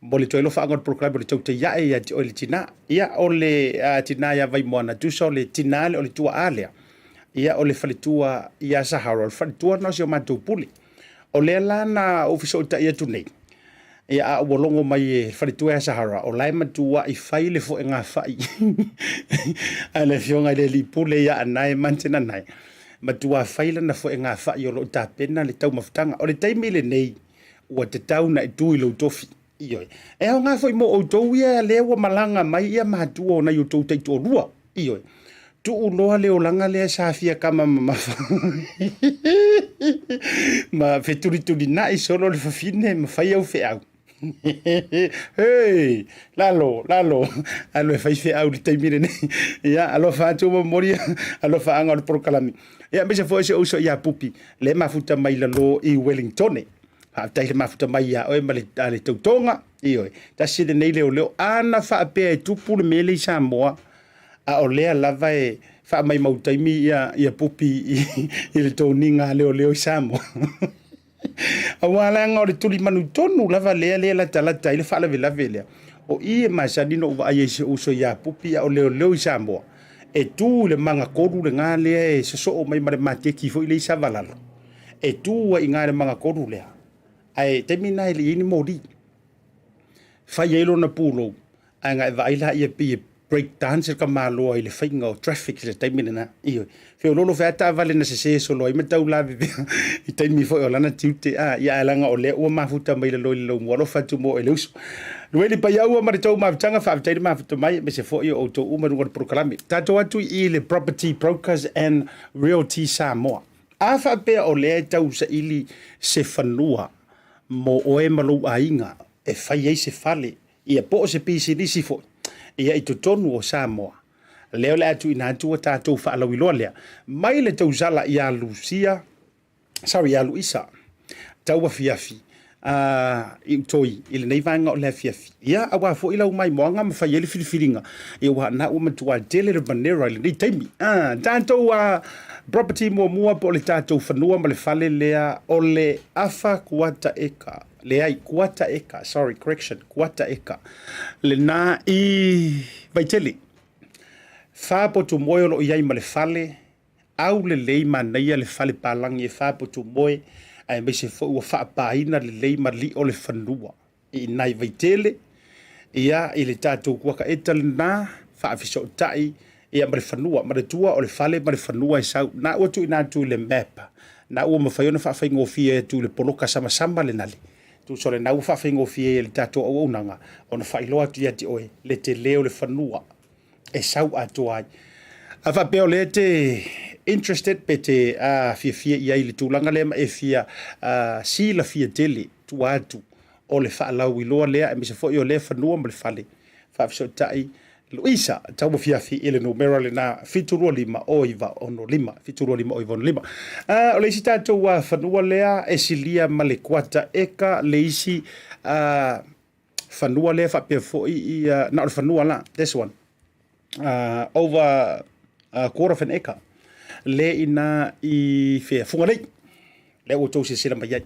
mo le toe alofaaga o le polokalame o le tautaiae ia te oe le tina. Ia, o le a, tina ia Vaimoana, tusa o le tina lea, o le tuaa lea. Ia, o le faletua ia Sahara, o le faletua lena o si o matou pule. O lea la na ou fesootai atu nei, ia a ua logo mai e le faletua ia Sahara, o la e matuai fai le foegafai a le afioga i le alii pule ia Anae Martin Anae, matua fai lana foegafai o lo o tapena le taumafataga. O le taimi lenei, ua tatau ona e tu i lou tofi. Ioe. E aoga foi mo outou ia lea ua malaga mai ia matua o nai outou taitoalua. Ioe. Tuu loa le olaga lea sa fia kama mamafa ma fetulitulinai solo le fafine ma fai au feau. Hei, lalo, lalo, alu e fai feau i le taimi lenei. Ia, alofa atu momoli, alofaaga o le polokalame. Ia, aemaise foi si ou uso ia Pupi, le mafuta mai lalo i Wellingtone. Faafetai le mafuta mai ia oe ma le, a le tautoga. Ioe, tasi lenei leoleo. Ana faapea e tupu le mea lea i Samoa, a o lea lava e faamaimau taimi ia, ia Pupi i, i le toniga a leoleo i Samoa. Aua leaga o le tulimanu tonu lava lea lea latalata ai le faalavelave lea. O i e masani na ou vaai ai i si ou uso ia Pupi a o leoleo i Samoa, e tu i le magatolu lena lea e sosoo mai ma le maketi foi lea i Savalalo. E tu ai i ina i le magatolu lea, ae taimi lena e le i i ai ni moli. Fai ai lona pulou, ae na e vaai laia pei e break dance le tamaloa i le faiga o traffic i le taimi lena. Ioe. Feololo foi lava taavale na sese solo ai ma tau lavevea i taimi foi o lana tiute. A, ia ae leaga o lea ua mafuta mai lalo i le lou alofa atu mo e le uso. Lueli Paiaua ma le tou mafutaga, faafetai le mafuta mai, aemaise foi o outou uma i luga o le polokalame. Tatou atu i le Property Brokers and Realty Samoa. A faapea o lea e tau saili se fanua mo oe ma lou aiga e fai ai se fale, ia po o se pisinisi foi, ia i totonu o Samoa, lea o le a tuuina atu a tatou faalauiloa lea mai le tausala ia Lucia, sorry, ia Luisa, tau afiafi i Utoi i lenei vaega o le afiafi. Ia, aua foi lau maimoaga ma fai ai le filifiliga, ia aua na ua matua tele le manera i lenei taimi. Tatou property muamua po o le tatou fanua ma le fale lea o le afa kuata eka, leai, kuata eka, sorry, correction, kuata eka, lena i Vaitele. Fa potu moe o lo o i ai ma le fale, Aulelei manaia le fale palagi e faapotumoe aemaise foi ua faapaina lelei ma lio le fanua i nai Vaitele, ia i le tatou kuakaeta lena faafesootai ia ma le fanua. Manatua o le fale ma le fanua e sau na ua tuuina atu i le map, na ua mafai ona faafaigofie atu i le poloka samasama le nale. Tusa o lena ua faafaigofie ai e le tatou auaunaga ona faailoa atu ia te oe le tele o le fanua e sau atoa ai. A faapea o lea e te interested pe te fiafia i ai i le tulaga lea ma e fia silafia tele tua atu o le faalauiloa lea aemaise foi o lea fanua ma le fale faafesootai Luisa Tauafiafi i le numera lena 725 0965 725 0965. O le isi tatou fanua lea e silia ma le kuata eka le isi fanua lea faapea foi ia na o le fanua la this one over a quarter of an acre le ina i fea Fugalei lea ua outou silasila mai ai.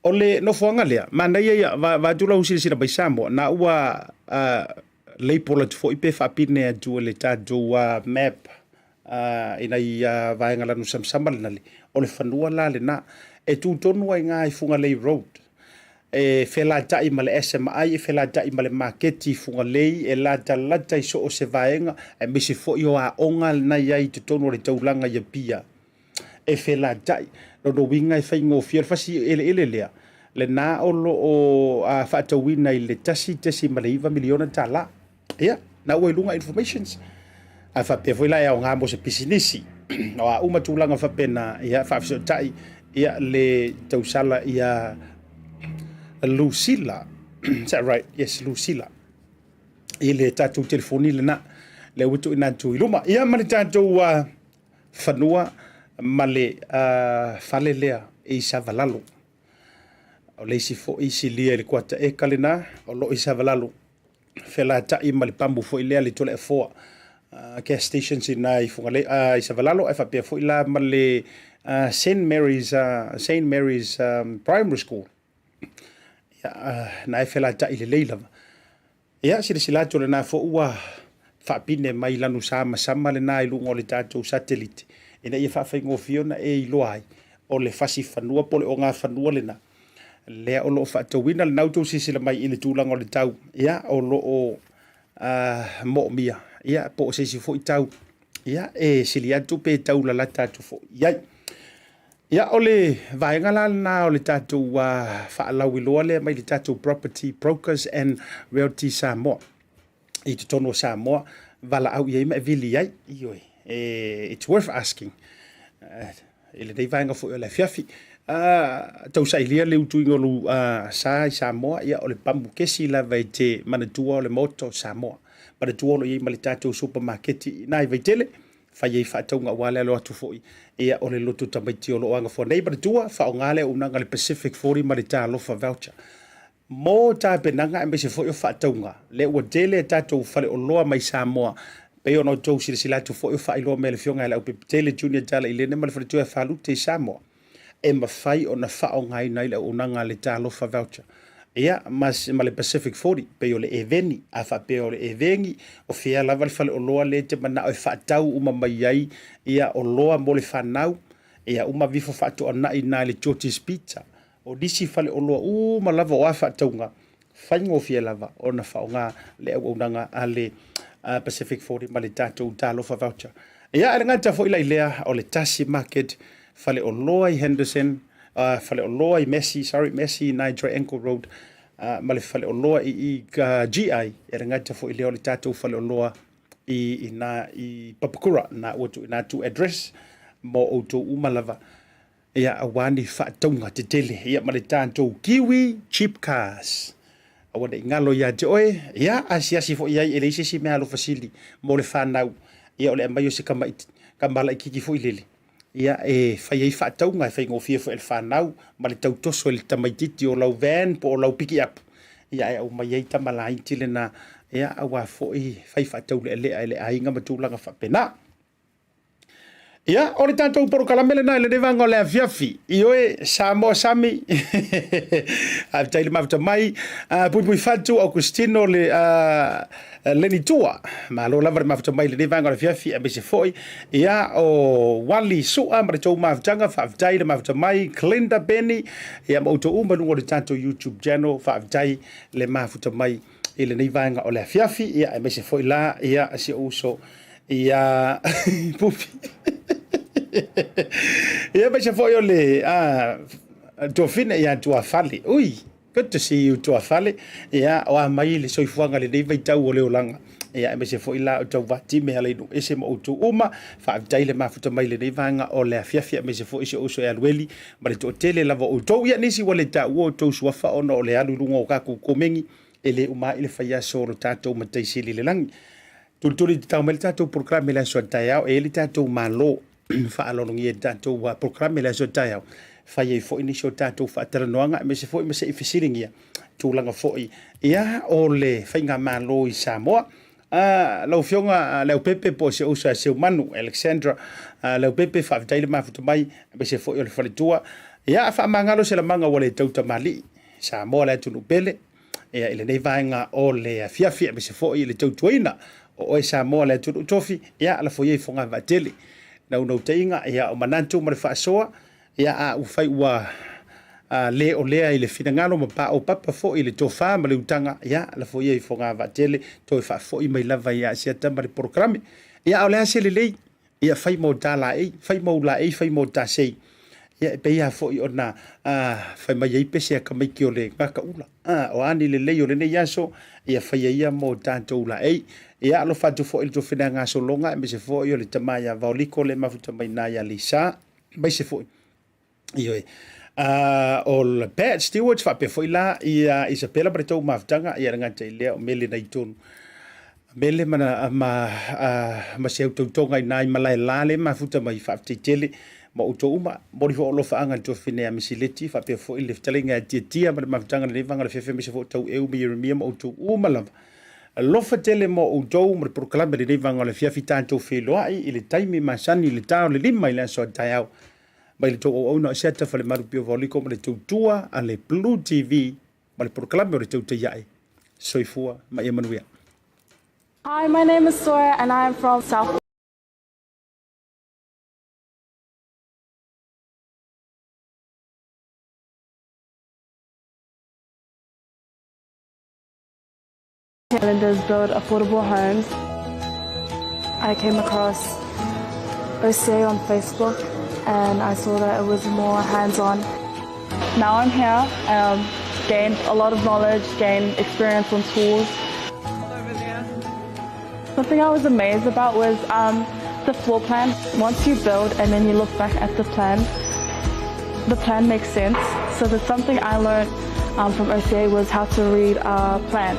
O le nofoaga lea manaia ia vaeatu lau silasila mai Samoa na ua label atu foi pe faapine atu e le tatou map i nai vaega lanu samasama lena le o le fanua la lena e tu tonu ai i Fugalei Road e felataʻi ma le SMI, e felataʻi ma le maketi i Fugalei, e latalata i so o se vaega, aemaise foi o aoga na i ai i totonu o le taulaga i Apia, e felataʻi. Lona uiga e faigofie, o le fasi eleele lea, lena o lo o faatauina i le $1.9 miliona. Ia, na ua i luga informations. A faapea foi la e aoga mo se pisinisi, o a uma tulaga faapena, ia faafesootai ia le tausala ia Lucilla. Is that right? Yes, Lucilla. I le tatou telefoni lena, lea ua tuuina atu i luma. Ia ma le tatou fanua ma le fale lea i Savalalo. O le isi foi silia i le kuata eka lena o lo o i Savalalo. Felataʻi ma le pamu foi lea le Toleafoa gas station sina i Fugalei i Savalalo ae faapea foi la ma le Saint Mary's Saint Mary's Primary School. Ia na e felataʻi lelei lava. Ia silasila atu lena foi ua faapine mai lanu samasama lena i luga o le tatou satelite ina ia faafaigofie ona e iloa ai o le fasi fanua po o le ogafanua lena lea o lo o faatauina lena outou silasila mai i le tulaga o le tau ia o lo o moomia ia po o se isi foi tau ia e sili atu pe tau lalata atu foi i ai. Ia o le vaega la lena o le tatou faalauiloa lea mai le tatou Property Brokers and Realty Samoa i totonu o Samoa, valaau i ai ma e vili ai. Ioe, it's worth asking i lenei vaega foi o le afiafi. Tausailia le utuiga o lou sa i Samoa, ia o le pamu kesi lava e te manatua o le Maota o Samoa. Manatua o lo o i ai ma le tatou supamaketi i ina i Vaitele. fai ai faatauga aua le alo atu foi ia o le loto tamaiti o lo o agafoa nei. Manatua, faaaoga le auaunaga a le Pacific 40 ma le Talofa Voucher mo tapenaga aemaise foi o faatauga. Lea ua tele a tatou faleoloa mai Samoa, pei ona outou silasila atu foi o faailoa mai e le Afioga ia Leaupepetele Junior Tala Ilene ma le Faletua ia Falute i Samoa, e mafai ona faaaogaina ai le auaunaga a le Talofa Voucher ia ma, ma le Pacific 40, pei o le eveni. A faapea o le eveni, o fea lava le faleoloa lea e te manao e faatau uma mai ai ia oloa mo le fanau, ia uma vifo faatoanai na i le George's Pizza. O nisi faleoloa uma lava o a faatauga, faigofie lava ona faaaoga le auaunaga a le Pacific 40 ma le tatou Talofa Voucher. Ia, e le gata foi la i lea, o le Tasi Market, faleoloa i Henderson, faleoloa i Massey, sorry, Massey i Triangle Road, ma le faleoloa i i GI, e le gata foi i lea o le tatou faleoloa i ina i Papakura, na ua tuuina atu address mo outou uma lava. Ia, aua ni faatauga tetele, ia ma le tatou Kiwi Cheap Cars. Aua ne i galo ia te oe, ia, asiasi foi i ai e leai se isi mea alofa sili mo le fanau, ia o le aumai o se tama laitiiti foi lele, ia e fai ai faatauga e faigofie foi e le fanau ma le tautoso e le tamaitiiti o lau van po o lau pikiapu, ia e aumai ai tama laiti lena, ia aua foi fai faatau lealea e le aiga ma tulaga faapena. Ia, o le tatou polokalame lena i lenei vaega o le afiafi. Ioe, Samoa Sami, faafetai le mafuta mai. Puipui Fatu, Augustino le Leni Tua, malo lava le mafuta mai i lenei vaega o le afiafi, aemaise foi ia o Wally Sua ma le tou mafutaga, faafetai le mafuta mai. Glinda Benny, ia ma outou uma i luga o le tatou YouTube channel, faafetai le mafuta mai i lenei vaega o le afiafi, ia aemaise foi la ia si ou uso ia Pupi. Ia aemaise foi o le Tuafine ia Tuafale. Ui, good to see you Tuafale. Ia o a mai le soifuaga lenei vaitau o le olaga. Ia aemaise foi la o Tauvatime Alainu ese ma outou uma. Faafetai le mafuta mai lenei vaega o le afiafi aemaise foi si ou uso ia Lueli ma le toatele lava o outou. Ia nisi ua le taua outou suafa ona o le alu i luga o tatou komeni e le uma ai le faiaso o lo tatou Matai Sili i le lagi. Tulituli tatau mai le tatou polokalame i le aso a taeao, e i ai le tatou Malo faaaloalogia i le tatou polokalame i le aso a taeao, fai ai foi nisi o tatou faatalanoaga aemaise foi ma se i fesiligia tulaga foi ia o le faigamalo i Samoa. Lau Afioga Leaupepe po o si ou uso ia Seumanu Alexandra Leaupepe, faafetai le mafuta mai aemaise foi o le faletua. Ia faamagalo se lamaga ua le tau tamalii Samoa le atunuu pele ia i lenei vaega o le afiafi aemaise foi i le tautuaina o oe Samoa le atunuu tofi, ia lafo ia i fogavaatele naunautaiga ia o manatu ma le faasoa ia a ua fai ua le o lea i le finagalo ma paopapa foi i le tofa ma le utaga, ia lafo ia i fogavaatele toe faafoi mai lava ia Asiata ma le polokalame. Ia a o le a se lelei, ia fai mo ta laei, fai mo laei, fai mo ta sei. Ia e pei lava foi ona fai mai ai pese a tamaiti o le gataula. O a ni lelei o lenei aso, ia faia ia mo tatou laei. Ia alofa atu foi i le tuafina gasologa aemaise foi o le tama ia Vaoliko le mafuta mai na ia Lisa, aemaise foi Ioe. O le Pat Stewart faapea foi la ia Isabella ma le tou mafutaga, ia le gata i lea o Mele na i tonu. Mele ma, ma, ma se au tautoga i nai malae la le mafuta mai faafetai tele ma outou uma. Moli foi o alofaaga i le tuafafine ia Misileti faapea foi le fetalaiga ia Tiatia ma le mafutaga lenei vaega o le fefe aemaise foi o Taueu ma Ieremia ma outou uma lava. Alofa tele mo outou ma le polokalame lenei vaega o le afiafi tatou feiloai i le taimi masani i le ta o le 5 i le aso a taeao. Mai le tou auauna o Asiata Falemalu Pio Vaoliko ma le tautua a le Blue TV ma le polokalame o le Tautai Ae. Soifua ma ia manuia. Hi, my name is Sora and I am from South Islanders build affordable homes. I came across OCA on Facebook and I saw that it was more hands-on. Now I'm here, gained a lot of knowledge, gained experience on tools. Something I was amazed about was the floor plan. Once you build and then you look back at the plan, the plan makes sense. So that's something I learned from OCA was how to read a plan.